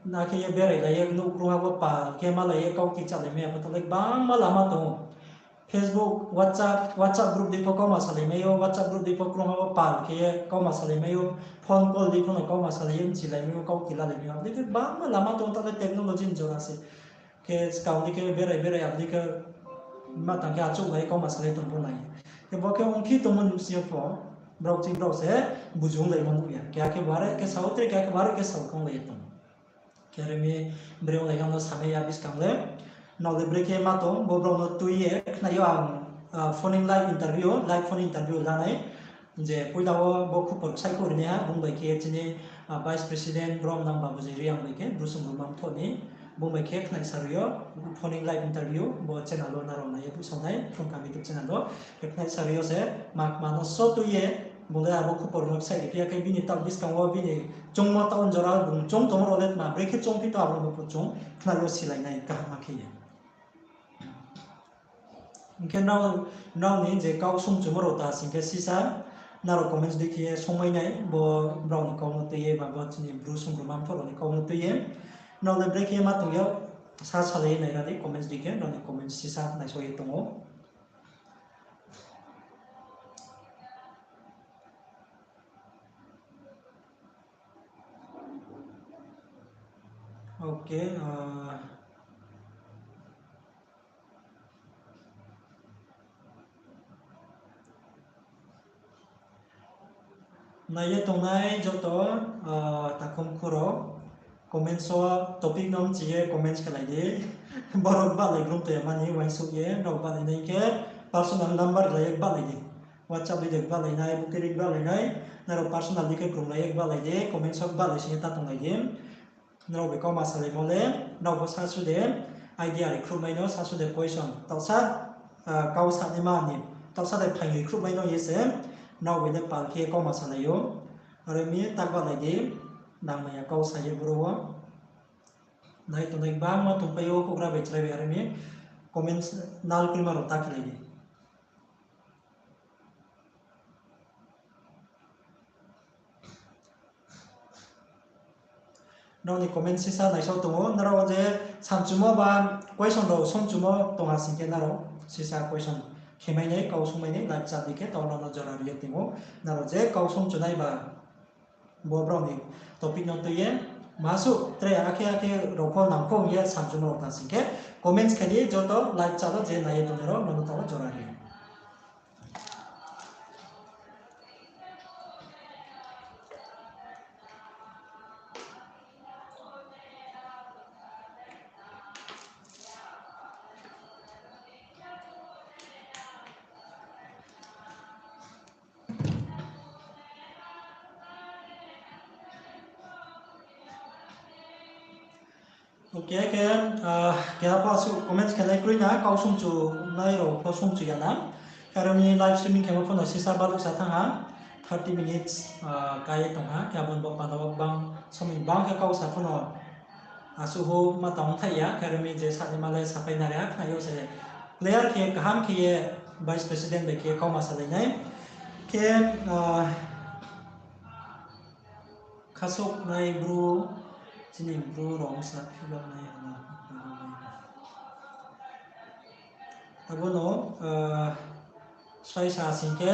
na khe ye berai lai ye nouh krungha wo pal khe malai ye kau kchalaimai ya pho taoh le gbangma lama tong ou. Facebook, WhatsApp, WhatsApp group dei pho kauma salaimai ou, WhatsApp group dei pho krungha wo pal khe ye kauma salaimai ou, phone call dei pho no kauma salai ye mchilaimai ou, kau kchalalaimai ou, abo dei khe gbangma lama tong taoh le technology ni jora se. Khe skang dei khe berai berai abo dei khe ma tang khe achouh lai kauma salai tong pho nai. Khe bo khe ongphi tongmo ni bsing yo pho, brao ching brao se buju onglaimo nuh ya. Keha khe ware khe sao, tre keha khe ware khe sao khe onglai ye tong. Khe are mi breo lai nang no samai ya buskang le. Nrao le brekhe ma tong, bo brao no tui ye khnai yo ang, ah, phone in live interview, live phone interview lanai. Je poila wo bo khupor ksaih kho rinaiha, bung bai khe chini, ah, Vice President Bromnang Babujoi Reang bai khe, Bru Songrungma Mthoh ni, bung bai khe khnai sarui yo, phone in live interview, bo channel wo nrao nai ye phuhsaonai, Phrung Kaham YouTube channel wo, khe khnai sarui yo se, ma, ma no so tui ye, bung le abo khupor no ksaih ri phi ya khe bini taoh buskang wo bini choungmo taoh jora bung choung tongmo rao le tma, brekhe choungphi tong abo no pho chung, khnai yo silai nai kaham ma khe ye. Hing khe nrao, nrao ni je kau songchumo rao ta sing khe sisa, nrao comments dei khe ye songmai nai, bo brao ni kau no tui ye, ba bo chini Bru Songrungma Mthoh rao ni kau no tui ye. Nrao le brekhe ma tong ya, sa salai ye naira di comments dei khe, nrao ni comments sisa naisao ye tong ou. Okay, ah, nai ye tongnai joto, ah, takhum khuro, comments wo topic no mchi ye comments khe lai di. Borok bahlai brum tong ya mani uaingsouh ye, nrao bahlai nai khe personal number ri lai ye bahlai di. WhatsApp dei de bahlai nai, bukiri bahlai nai, nrao personal dei khe krunglai ye bahlai di, comments wo bahlai sing ye ta tonglai di. Nrao bai kauma salaimo le, nrao bo sasu de, idea ri khruhmai no, sasu de question. Taohsa, ah, kau sanaima ni, taohsa de phaing ri khruhmai no ye se, nrao bai le pal khe kauma salai ou. Are mi tak bahlai di, nangmai ya kau sa ye boro wo. Nai tongnai gbangma tongpai ou, houhgra bai chrai bai are mi, comments nal krima rao ta khe lai di. Nrao ni comment sisa naisao tong ou, nrao je samchumo ba question rao songchumo tong ha sing khe nrao sisa question khemai nai, kau songmai nai, live chat dei khe taoh nrao no jora ri ye tong ou. Nrao je kau songchunai ba bo brao ni topic no tui ye, masuh tre akhe akhe rao pho nang pho hing ye samchumo rao ta sing khe comments khe di, joto live chat wo je nai ye tongnai rao no no taoh wo jora ri. Khe khe, ah, keha pho asuh comment khe lai kroi na, kau sungchu nai rao pho sungchu ya na. Khe aro ni live streaming khe mo pho no sisa baluh sa thanng ha, thirty minutes, ah, kai ye tong ha. Khe abo ni bo panda wo bang somoi bang khe kau sa pho no asuh ho ma tang thai ya. Khe aro ni je sa ni ma le sapai na re ha, khna yo se clear khe kaham khe ye vice president bai khe kauma salai nai. Khe, ah, khasouh nai bru, chini bru rao sa fill up nai ha na. Abo no, ah, sai sa sing khe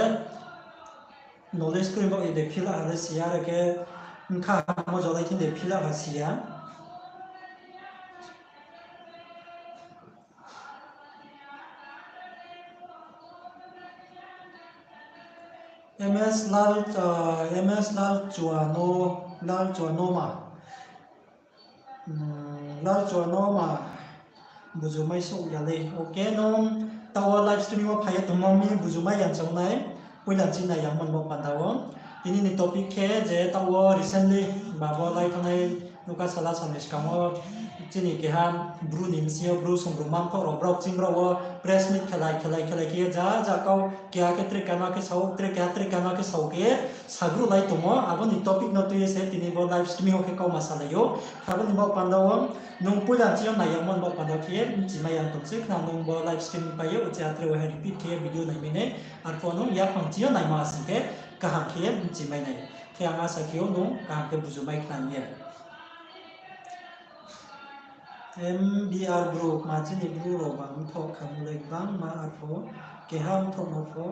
knowledge kroi bo ye de fill up ha le si ya, are khe bkha hamo jolai thing de fill up ha si ya. M S Lal, ah, M S Lal Chuano, Lal Chuanoma. Hmm, Lal Chuanoma, buju mai souh ya lei. Okay, nung taoh wo live streaming wo phai ye tongmo mi buju mai yang chong nai. Poila chini nai yagmo ni bo panda wo. Tini ni topic khe je taoh wo recently ba bo lai thanngnai nuka sala sal ni skang wo chini keha bru ni bsing yo bru songbrumma mthoh rao brao ching brao wo press meet khelai khelai khelai khe ye ja ja kau keha khe tre keha no khe sao, tre keha tre keha no khe sao khe ye sagruhlai tongmo, abo ni topic no tui ye se tini bo live streaming wo khe kauma salai ou. Abo ni bo panda wo nung poila chini yo nai yagmo ni bo panda wo khe ye bchimai ya tong se khna nung bo live streaming pai ye uchih atre wo hai repeat khe ye video nai mai nai, arphuh nung yaphang chini yo naima sing khe kaham khe ye bchimai nai. Khe ang asa khe ou nung kaham khe buju mai khna ye. M B R bru, ma chini bru rao ba mthoh khamo le gbangma arphuh, keha mthoh no pho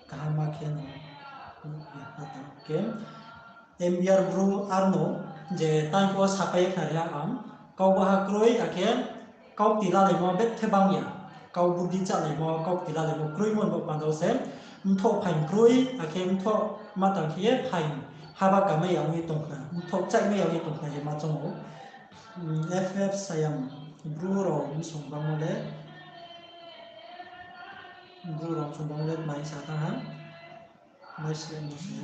kaham ma khe no. Khe M B R bru arno je tang pho sapai ye khna ri ha ang, kau baha kroi, akhe kau kti lalaimo bethe bang ya, kau budi chálaimo, kau kti lalaimo kroimo ni bo panda wo se, mthoh phaing kroi, akhe mthoh ma tang khe ye phaing haba kamai ya ong ye tong khna, mthoh chaihmai ya ong ye tong khna ye ma choung ou. F F Sayang, bru rao bsong bangmo le, bru rao bsong bangmo le tma sa thanng ha. Naisleh mo se.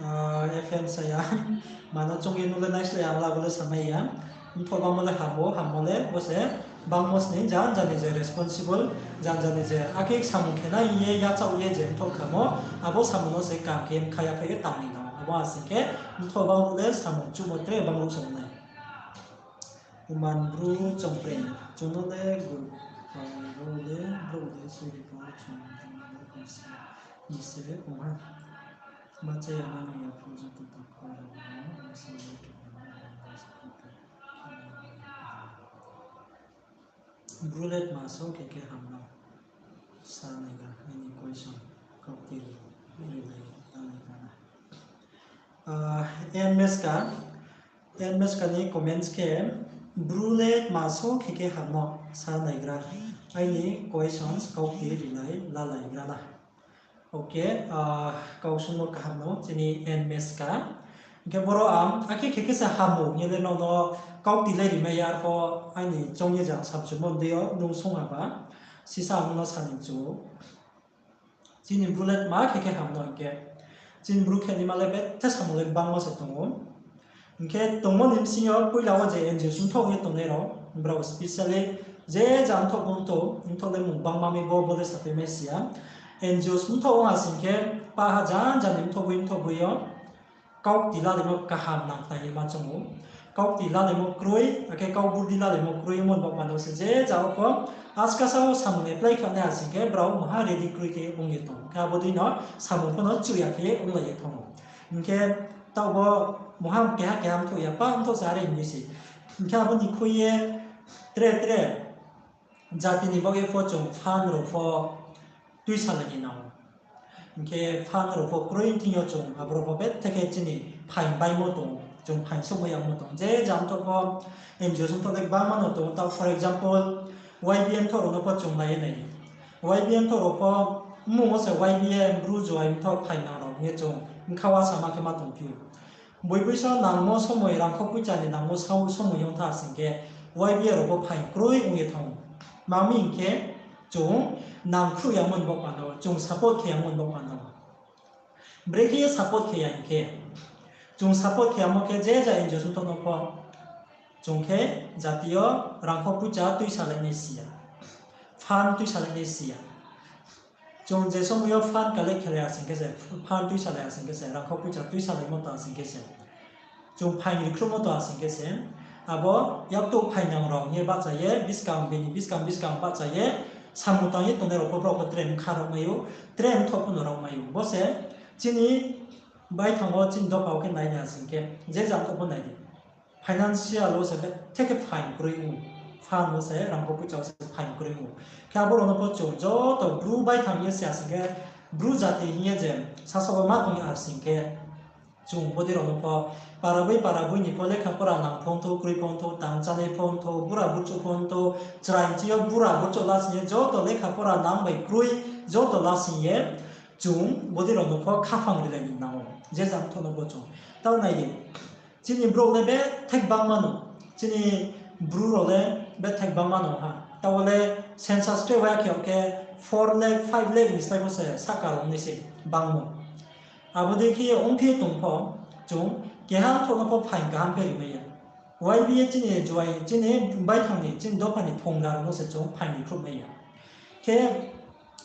Ah, F M Sayang, mano choung ye nung le naisleh ya, ang la bo le samai ya. Mthoh bangmo le hamo, hamo le bo se bangmo sni jan jan ni je responsible, jan jan ni je akhe samung khe nai ye yachaoh ye je mthoh khamo, abo samung no se kaham khe mkha ya phai ye tang ni no. Abo asing khe mthoh bangmo le samung chuhmo tre bangruh sa nai. Uman bru chongpreng, chung no le gur, pai rao le, brouh le, suri pho chung no le, ni se, ni se ong ha. Ma cha ya ma nung ya pho joto tang kho rao no, ni se le, bru le tma só khe khe ham no. Sa nai ga, aini question, kaukti ri, ri nai, ta nai ga na. Ah, N Meska, N Meska ni comments khe, bru le tma só khe khe ham no sa naigra, aini questions kaukti rilai lalaigra na. Okay, ah, kau sungmo kaham no, chini N Meska. Hingkhe boro ang, akhe khe khe se hamo, hing ye le nono kaukti le rimai ya, arpho aini choung ye jang samchumo dei yo, nung sung ha ba, sisa ang no sa ni chu. Chini bru le tma khe khe ham no hingkhe, chini bru khe ni ma le bethe samung le bangma se tong ou. Hingkhe tongmo ni bsing yo poila wo je N G O mthoh ye tongnai rao, brao specially je ja mthoh bo mthoh, mthoh le mung bangma mi bo, bo le sapai mai si ya. N G O mthoh ong ha sing khe, pa ha jan jan ni mthoh boi mthoh boi yo kaukti lalaimo kaham nang khnai ye ma choung ou. Kaukti lalaimo kroi, akhe kau burdi lalaimo kroi mon bo panda wo se je ja wo pho, askasa wo samung apply khe nai ha sing khe, brao maha ready kroi khe ong ye tong ou. Khe abo dei no samung pho no chuh ya khe onglai ye thanng ou. Hingkhe taoh bo maha keha keha mthoh ya, pa mthoh se are hing ye se. Hingkhe abo ni khui ye tre tre jati ni baoh ye pho chung fund rao pho tuisalai ni nang ou. Hingkhe fund rao pho kroi thing yo chung aboro pho bethe khe chini phaing baimo tong ou, chung phaing souhmai yagmo tong ou. Je ja mthoh pho N G O mthoh le gbangma no tong ou. Taoh for example, Y B A mthoh rao no pho chung nai ye nai di. Y B A mthoh rao pho mmung wo se Y B A bru juai mthoh phaing nang rao hing ye chung bkha wo sama khe ma tongphi ou. Boi boi so nangmo somoi, rangkho poicha ni nangmo somoi ong tha sing khe, Y B A rao pho phaing kroi ong ye thanng ou. Tma hing khe, chung nangkhruh yamo ni baoh panda wo, chung support khe yamo ni baoh panda wo. Brekhe ye support khe ya hing khe, chung support khe yamo khe je ja N G O songthoh no pho, chung khe jati yo rangkho poicha tuisalai nai si ya, fund tuisalai nai si ya. Chung je somoi yo fund collect khe lai asing khe se, fund tuisalai asing khe se, rangkho poicha tuisalaimo to asing khe se, chung phaing rikhruhmo to asing khe se, abo yaktuh phainang rao hing ye bahcha ye, buskang bini buskang buskang bahcha ye, samung tang ye tongnai rao pho brao pho tre mkha rao mai ou, tre mthoh pho no rao mai ou. Bo se chini baithang wo chini dopha wo khe nai ni asing khe, je jang khe pho nai di. Financial wo se bethe khe phaing kroi ou, fund wo se, rangkho poicha wo se phaing kroi ou. Khe abo rao no pho chung joto Bru baithang ye se asing khe, Bru jati hing ye je sasaoh wo ma tong ye asing khe, chung bodei rao no pho, para boi para boi ni pho lekha pora nang pho ongthou, kroi pho ongthou, tang chánai pho ongthou, bura burchouh pho ongthou, chrai chi yo bura burchouh lasing ye joto lekha pora nang bai kroi, joto lasing ye, chung bodei rao no pho khaphang rilai ni nang ou, je jang tho no bo chung. Taoh nai di, chini brouh le bethe gbangma no, chini Bru rao le bethe gbangma no ha. Taoh wo le census tre waya khe ong khe four lakh, five lakh ni slái pho se sahka rao nai se bangmo. Abo dei khe ye ongphi tong pho, chung keha mthoh no pho phaing kaham khe rimai ya. Y B A chini juai, chini baithang ni, chini dopha ni phongla rao no se chung phaing ni khruhmai ya. Khe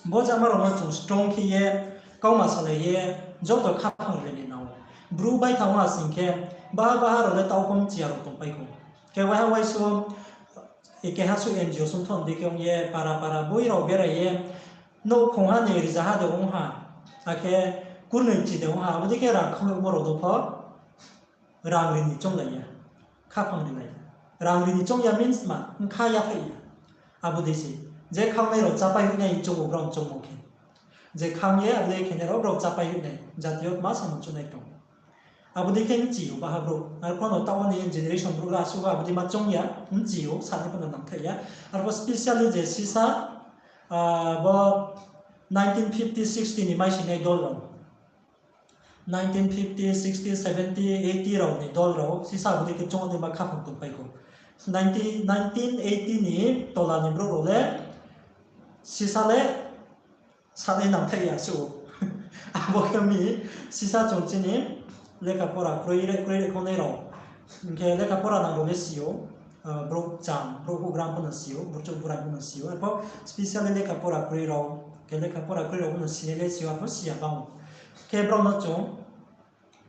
bo jama rao no chung strong khe ye, kauma salai ye, joto khaphang rilai ni nang ou. Bru baithang wo asing khe, baha baha rao le taoh pho mchiya rao tongpai khou. Khe waiha waisuh, keha suh N G O songthoh ni dei khe ong ye, para para boi rao berai ye, nouh khongha ni rizaha de ong ha, akhe kurnoi chi de ong ha, abo dei khe rang khangmo rao no pho rang ri ni chounglai ya, khaphang rilai ya. Rang ri ni choung ya means ma, bkha yaphaih ya. Abo dei se, je khangnai rao chápai hoihnai choung ou brao choungmo khe. Je khang ye abo dei khenai rao brao chápai hoihnai, jati yo tma samung chuhnai tong. Abo dei khe mchi ou baha brouh. Arphuh no taoh wo ni generation brouh le asuh abo dei ma choung ya, mchi ou, sanai pho no nangthaih ya. Arphuh specially je sisa, bo nineteen fifty, sixty ni maisinai dol rao, nineteen fifty, sixty, seventy, eighty rao ni dol rao, sisa abo dei khe choung naima khaphang tongpai khou. Nineteen eighty ni tola ni brouh rao le sisa le sanai nangthaih ya se ou. Abo khe mi sisa chung chini lekha pora kroi re, kroi re khongnai rao. Hing khe lekha pora nang rao le si ou, brouh cham, brouh houhgra pho no si ou, burchouh bura pho no si ou. Arphuh specially lekha pora kroi rao, khe lekha pora kroi rao pho no sinai le si ou, arphuh si ya bang ou. Khe brao no chung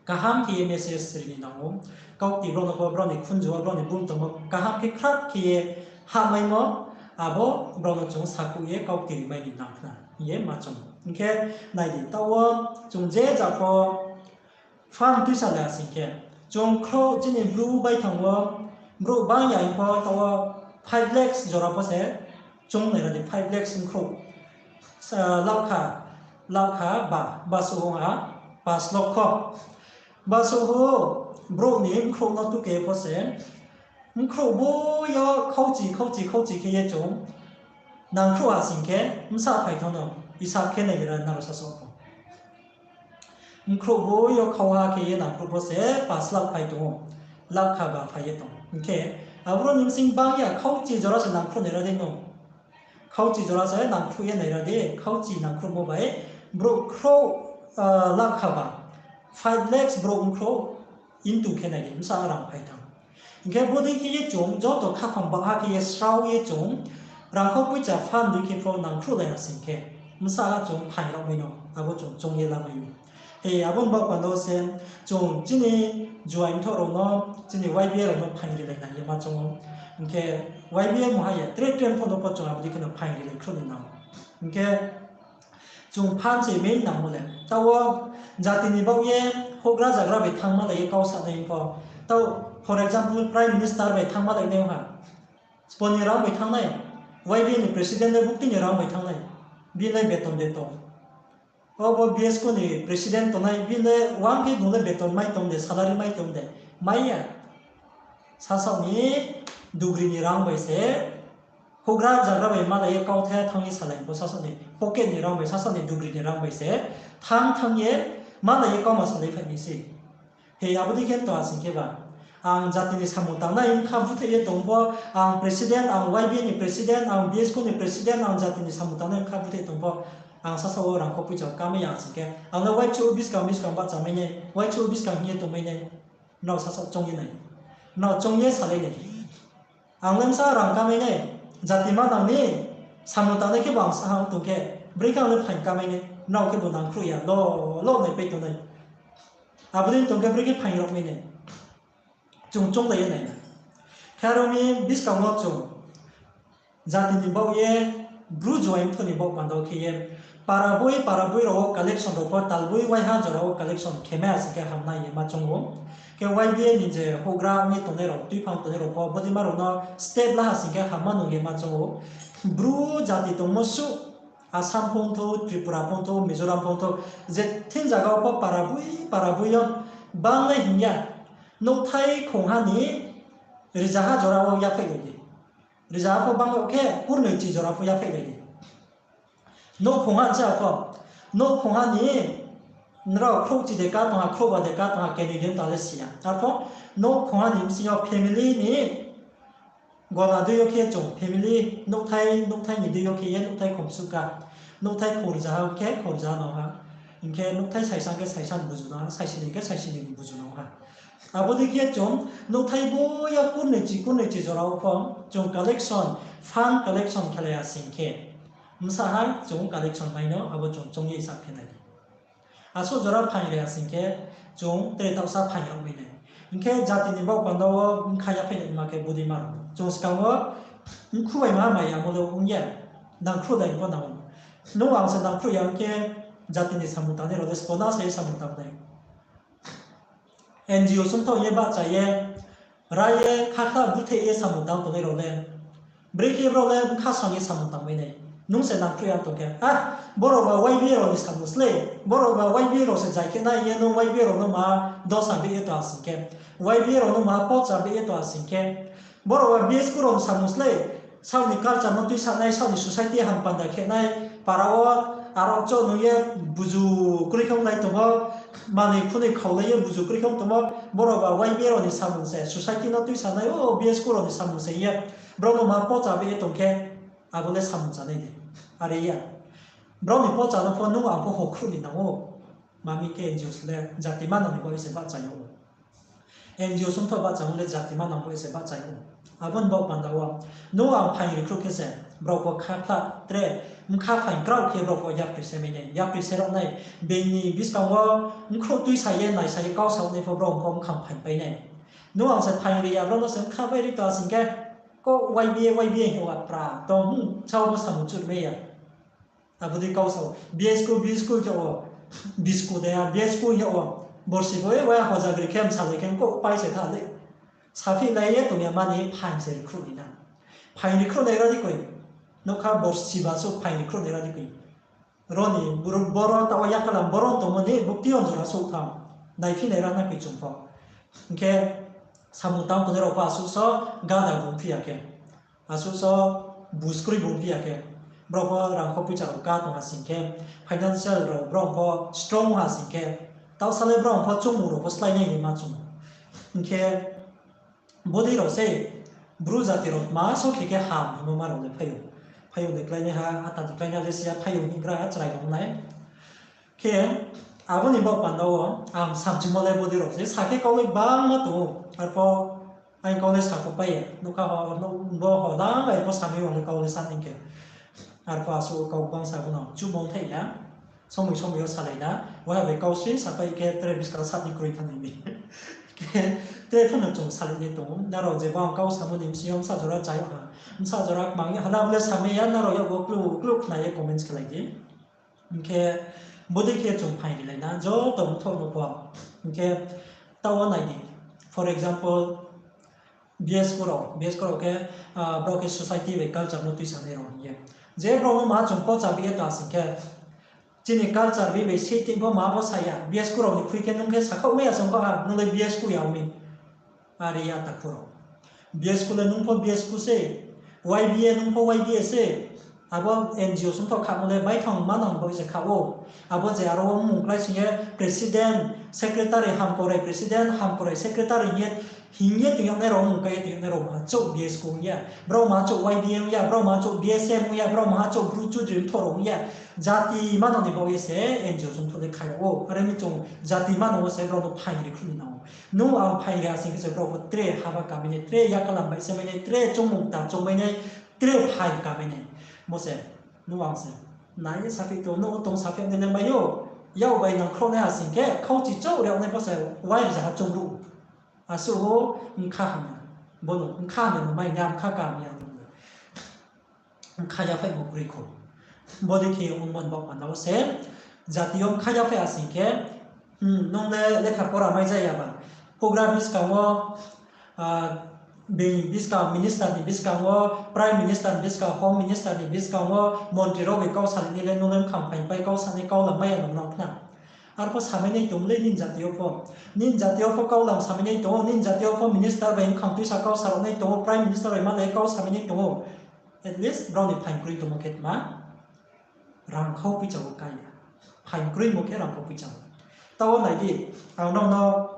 kaham khe ye message ri ni nang ou. Kaukti brao no pho brao ni khunju wo, brao ni bumtongmo kaham khe khrap khe ye hahmaimo, abo brao no chung sakhouh ye kaukti rimai ni nang khna hing ye ma choung ou. Hing khe nai di, taoh wo chung je ja pho fund tuisa le asing khe, chung khrouh chini Bru baithang wo, brouh bang ya hing pho taoh wo five lakhs jora pho se choung nai ra di, five lakhs ni khrouh, lakha, lakha ba, ba suh ha, pas lokho. Ba suh brouh ni khrouh no tuke pho se, khrouh bo yo khauchi, khauchi, khauchi khe ye chung nangkhruh ha sing khe, bsa phai thanng no, isab khe nai ra nrao sasaoh pho. Khrouh bo yo khauha khe ye nangkhruh pho se pas lakh phai tong ou, lakha ba phai ye tong. Hing khe, aboro ni bsing bang ya khauchi jora se nangkhruh nai ra dei no. Khauchi jora se nangkhruh ye nai ra di, khauchi nangkhruhmo bai, brouh khrouh, lakha ba, five lakhs brouh khrouh, into khe nai di, bsa rang phai thanng. Hing khe bodei khe ye chung joto khaphang baha khe ye srao ye chung, rangkho poicha fund dei khe pho nangkhruhlai ha sing khe, bsa ha chung phaing rao mai no, abo chung choung ye lamai ou. He, abo ni baoh panda se, chung chini juai mthoh rao no, chini Y B A rao no phaing rilai nang ye ma choung ou. Hing khe Y B A mungha ya, tre tre mthoh no pho chung abo dei khe no phaing rilai khruh ni nang. Hing khe, chung fund se main nangmo le. Taoh wo jati ni baoh ye houhgra zagra bai thanngmalai ye kau sanai pho. Taoh, for example, Prime Minister bai thanngmalai nai ha. Sbo ni rang bai thanngnai, Y B A ni president le buktui ni rang bai thanngnai, bini le beton de tong. Obo B S C ni president tongnai, bini le uang khe bung le beton mai tong de, salary mai tong de, mai ya. Sasaoh ni dugri ni rang bai se, houhgra zagra bai malai ye kauthai thanng ye salai pho sasaoh ni pocket ni rang bai, sasaoh ni dugri ni rang bai se, thanng thanng ye malai ye kauma salai phai nai se. He, abo dei khe to asing khe ba, ang jati ni samung tangnai bkha búthaih ye tong pho, ang president, ang Y B A ni president, ang B S C ni president, ang jati ni samung tangnai bkha búthaih tong pho, Ang sasaoh wo rang kho poicha kamai ya sing khe, ang le uaichouh buskang buskang bahchamai nai, uaichouh buskang hing ye tongmai nai, nrao sasaoh choung ye nai, nrao choung ye salai nai. Ang le bsa rang kamai nai, jati manang ni samung tangnai khebu ang saha tong khe, brekhe ang le phaing kamai nai, nrao khebu nangkhruh ya, lo, lo naipai tongnai. Abo dei tong khe brekhe phaing rao mai nai. Chung chounglai ye nai na. Khe aro ni buskang wo chung jati ni baoh ye, Bru juaing mtho ni baoh panda wo khe ye, para boi, para boi rao wo collection rao pho, talboi waiha jora wo collection khe mai ya sing khe hamnai ye ma choung ou. Khe Y B A ni je houhgra ni tongnai rao, tuiphang tongnai rao pho, bodeima rao no step la ha sing khe hamma nung ye ma choung ou. Bru jati tongmo suh, Assam phongthou, Tripura phongthou, Mizoram phongthou, je thing zaga wo pho para boi, para boi yo, banglai hing ya, nouhthai khongha ni rizaha jora wo yaphaih lai di. Rizaha pho bang yag khe, kurnoi chi jora pho yaphaih lai di. Nouh khongha cha pho, nouh khongha ni, nrao khrouh chi de ka tong ha, khrouh ba de ka tong ha, keni den ta le si ya. Arpho, nouh khongha ni bsing yo family ni, gola dei yo khe chung family nouhthai, nouhthai ni dei yo khe ye nouhthai khomsuh ka. Nouhthai khorzaha khe khorzaha no ha. Hing khe nouhthai saisa khe saisa ni buzu no ha, saisini khe saisini ni buzu no ha. Abo dei khe chung nouhthai bo ya kurnoi chi, kurnoi chi jora wo pho chung collection, fund collection khelai ya sing khe, bsa ha chung collection mai no abo chung choung ye sa khe nai. Asuh jora phaing ri ya sing khe, chung tre taohsa phaing rao mai nai. Hing khe jati ni baoh panda wo bkha yaphaih nai ma khe bodeima rao. Chung skang wo mkhu bai ma mai ya mo le ong ya, nangkhruh dai pho nang ou. Nung ang se nangkhruh ya khe, jati ni samung tangnai rao le sbo na se samung tang nai. N G O sungthaoh ye bahcha ye, ra ye, khakhla búthaih ye samung tang tongnai rao le, brekhe brao le bkha sang ye samung tangmai nai. Nung se nangkhruh ya tong khe, ah, borao ba Y B A rao ni samung slei, borao ba Y B A rao se jai khe nai ye nung Y B A rao no ma dosa beh ye tong ha sing khe, Y B A rao no ma pocha beh ye tong ha sing khe, borao ba B S K rao ni samung slei, saoh ni culture no tuisanai, saoh ni society ham panda khe nai, para wo aro chouh nung ye buzu kroi khe onglai tong ou, manoi khunoi khaulai ye buzu kroi khe ong tong ou, borao ba Y B A rao ni samung se society no tuisanai, o B S K rao ni samung se hing ye, brao no ma pocha beh ye tong khe, abo le samung chanai de. Are ya. Brao ni pocha no pho nung ang pho hokhruh ni nang ou. Mami khe N G O le jati manang ni baoh ye se bahcha ou. N G O sungthaoh bahchamo le jati manang baoh ye se bahcha ou. Abo ni baoh panda wo, nung ang phaing ri khruh khe se, brao pho khakhla tre, bkha phaing kraoh khe brao pho yapri se mai nai, yapri se rao nai, being ni buskang wo bkhrouh tuisa ye naisa ye kau sa nai pho brao pho bkhang phaing pai nai. Nung ang se phaing ri ya, brao no se bkha bai ri tong ha sing khe, ko Y B A, Y B A hing ye wa pra tong, hmm, sao bo samung chuh mai ya. Abo dei kau sao, B S K, B S K hing ye wo, bisku de ya, B S K hing ye wo, borsi bo, e, wa hojagri khe, bsalai khe, ko pai se tha le. Saphihlai ye tong ya mani phaing se ri khruh ni na. Phaing ri khruh nai ra di koi. Nougkha borsi ba suh phaing ri khruh nai ra di koi. Ro ni, boro, boro taoh wa yakalam, boro tongmo ni, bukti on jora suh tham. Naiphi nai ra na koi chung pho. Hing khe, samung tang tongnai rao pho asuh so, gada bung phi ya khe. Asuh so, bus kroi bung phi ya khe. Brao pho rang kho poicha rao ka tong ha sing khe, financial rao brao pho strong ha sing khe, taohsa le brao pho chungmung rao pho slái nai ni ma chung. Hing khe, bodei rao se, Bru jati rao tma so khe khe ham hingmo ma rao le phai ou. Phai ou de kláinaiha, ata de kláinaiha le si ya phai ou hing gra chrai rao nai. Khe, abo ni baoh panda wo, ang samchimo le bodei rao se, sa khe kau le bangma tong ou. Arpho, ang kau le sa kho pai ya. Nougkha ho, no, bo ho, lang bai pho samai rao le kau le sa ni khe. Arpho asuh kau bangsa bo no, chuhmo thai ya. Somoi somoi yo salai na, waiha bai kau sui sapai khe tre buskang sa ni kroi thanng nai mi. Khe, tre phano chung salai nai tong ou. Nrao je bang kau samo ni bsing yo bsa jora chai ha. Bsa jora kmang ye ha na bo le samai ya, nrao yakbo kluh kluh khna ye comments khelai di. Hing khe, bodei khe chung phaing rilai na, joto mthoh no pho. Hing khe, taoh wo nai di. For example, B S K rao, B S K rao khe, ah, brao khe society bai culture no tuisanai rao hing ye. Je brao no ma chung pocha bih ye ta sing khe, chini culture bih bai seiting pho ma bo sa ya, B S K rao ni khui khe nung khe sakhaoh mai ya song kha, nung le B S K ya ong mi. Are ya takhu rao. B S K le nung pho B S K se, Y B A nung pho Y B A se, abo N G O sungthaoh khamo le baithang manang bo se kha ou. Abo je aro wo mmung klái sing ye president, secretary hamkrai, president hamkrai, secretary hing ye Hing ye tong yag nai rao, mung kai ye tong yag nai rao maha chouh B S K ong ya, brao maha chouh Y B A ong ya, brao maha chouh B S M ong ya, brao maha chouh Bru Chudri mthoh rao ong ya. Jati mano ni baoh ye se N G O chung mthoh le kha yag ou. Are mi chung jati mano wo se brao no phaing ri khruh ni nang ou. Nung ang phaing ri ha sing khe se brao pho tre haba kamai nai, tre yakalam bai se mai nai, tre choungmung ta choungmai nai, tre phaing kamai nai. Bo se, nung ang se nai ye saphi tong, nung tong saphi nai le mai ou. Yak bai nang khrouhnai ha sing khe, khauchi chouh ri yag nai pho se, wai rzaha choung ruh. Asuh bo bkha hamya. Bo no bkha hamya no mai na, bkha kaham ya no. Bkha yaphaihmo kroi kho. Bodei khe ongmo ni baoh panda wo se, jati yo bkha yaphaih ha sing khe, hmm, nung le lekha pora mai ja ya ba. Houhgra buskang wo, ah, bini buskang minister ni buskang wo, prime minister ni buskang, home minister ni buskang wo, montri rao bai kau salai nai le nung le bkhang phaing pai kau sanai kau lam mai ya nung nang khna. Arpho samai nai tong le nini jati yo pho. Nini jati yo pho kau lam samai nai tong ou, nini jati yo pho minister bai bkhang tuisa kau sa rao nai tong ou, prime minister bai malai kau samai nai tong ou. At least brao ni phaing kroi tongmo khe tma, rangkhau poicha wo kái ya. Phaing kroimo khe rangkhau poicha wo. Taoh wo nai di, ang nrao no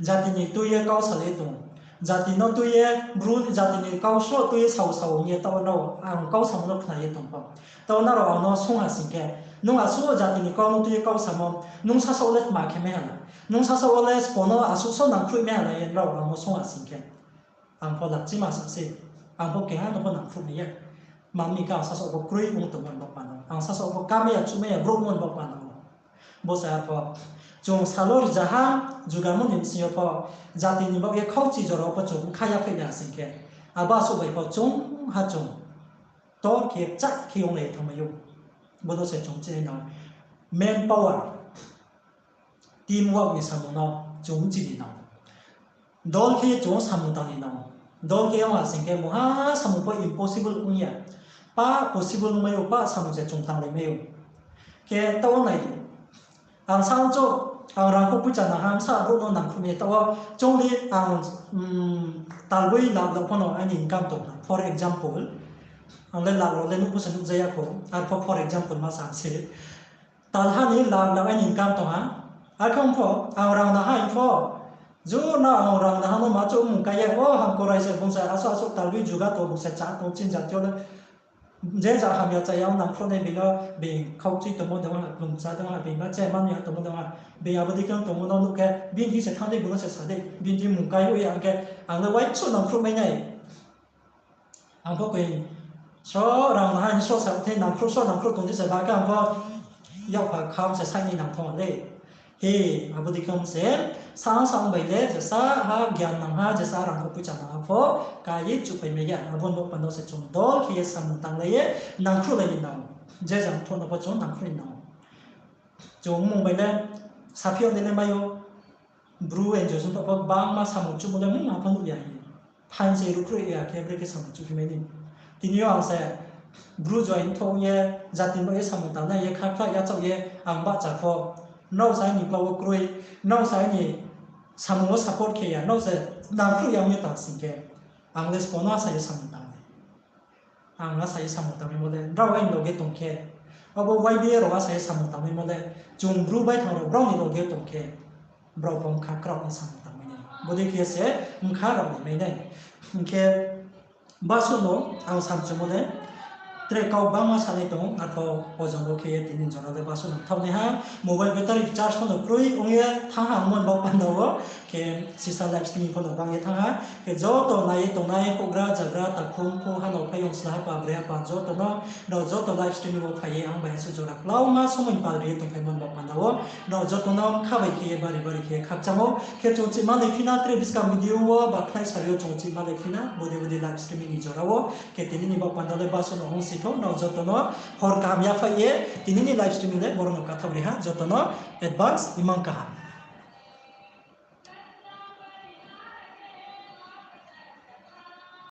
jati ni tui ye kau salai tong ou. Jati no tui ye, Bru jati ni kau sroh tui ye sao sao hing ye taoh wo nrao ang kau samo no khna ye tong pho. Taoh wo nrao ang no swunng ha sing khe, nung asuh jati ni kau no tui ye kau samo, nung sasaoh wo le tma khe mai ha la? Nung sasaoh wo le sbo no asuh so nangkhruh mai ha la ye nrao ang no swunng ha sing khe, ang pho lachima sa se, ang pho keha no pho nangkhruh mai ya. Mami khe ang sasaoh pho kroi ong tongmo ni baoh panda wo, ang sasaoh pho kamai ya, chumai ya, brouh mo ni baoh panda wo. Bo se arpho, chung salo rzaha jugamo ni bsing yo pho, jati ni baoh ye khauchi jora wo pho chung bkha yaphaih ya sing khe, abo asuh bai pho chung ha chung tor khe chah khe onglai ye thanngmai ou. Bo no se chung chinai nang, manpower, team work ni samung no chung chini nang. Dol khe chung samung tang ni nang. Dol khe ong ha sing khe mungha samung pho impossible ong ya. Pa possible ongmai ou, pa samung se chung tanglai mai ou. Khe taoh wo nai di. Ang sa chouh, ang rangkhau poicha nang ha, bsa brouh no nangkhruh mai, taoh wo chung di ang, mm, talboi lakh lakh pho no aini income tong ha. For example, ang le lakh rao le nuh pho se nuh ja ya kho, arpho for example ma sa se. Talha ni lakh lakh aini income tong ha. Akhe ong pho, ang rang nang ha hing pho, jo na ang rang nang ha no ma chouh mung kai ye, o hamkrai se bung se asuh asuh talboi juga tong, bung se chá tong, chini jati yo le je ja hamya cha ya nangkhruh nai, bini, bini khauchi tongmo de ha, klumcha de ha, bini ma che mani ya tongmo de ha, bini abo dei khe tongmo no nuh khe, bini thing se thanng dei, bung no se sa dei, bini thing mung kai hoih ya hing khe, ang le uaingsouh nangkhruh mai nai. Ang pho koi sroh rang nang ha hing sroh sa thei nangkhruh, sroh nangkhruh tong di se ba khe ang pho yakpha kham se saini nang thong le. He, abo dei khe ong se, sa ang sa ong bai le, jesa ha gyan nang ha, jesa rangkhau poicha nang ha pho, ka ye chupai mai ya, abo ni baoh panda wo se chung dol khe ye samung tanglai ye, nangkhruhlai ni nang. Je jang pho no pho chung nangkhruh ni nang. Chung mung bai le, saphi yag nai le mai ou, Bru N G O song tong pho bangma samung chuhmo le mungha pho nuh ya hing ye. Phaing se ruhkhruh ya khe brekhe samung chuhphi mai ni. Tini yo ang se Bru join thong ye, jati ni baoh ye samung tangnai ye, khakhlai yachaoh ye, ang bahcha pho. Nrao se aini kau wo kroi, nrao se aini samung wo support khe ya, nrao se nangkhruh ya ong ye tang sing khe, ang le sbo no asa ye samung tang nai. Ang asa ye samung tangmaimo le, nrao aini loge tong khe, abo Y B A rao asa ye samung tangmaimo le, chung Bru baithang rao brao ni loge tong khe, brao pho bkha kraoh ni samung tangmai nai. Bodei khe se bkha rao ni mai nai. Hing khe, basuh no ang samchumo le, tre kau bangma sanai tong, arpho ojong wo khe ye tini jora le basuh no thaoh nai ha, mobile battery charge pho no kroi ong ye thanng ha ongmo ni baoh panda wo, khe sisa live streaming pho no bang ye thanng ha, khe joto nai ye tongnai houhgra, jagra, takhum, khu, hanao, phaiyong, sla, hapa, bre, hapa, joto no, nrao joto live streaming wo phai ye ang bai asuh jora klauma somoi pal ri ye tongphaimo ni baoh panda wo, nrao joto no kha bai khe ye bari bari khe khakchang ou. Khe chung chihma lai phi na, tre buskang video wo ba khnai sari yo chung chihma lai phi na, bodei bodei live streaming ni jora wo. Khe tini ni baoh panda le basuh no ong si thou, nrao joto no hor kaham yaphaih ye, tini ni live streaming le boro no kathaoh ri ha, joto no advance imang kaham.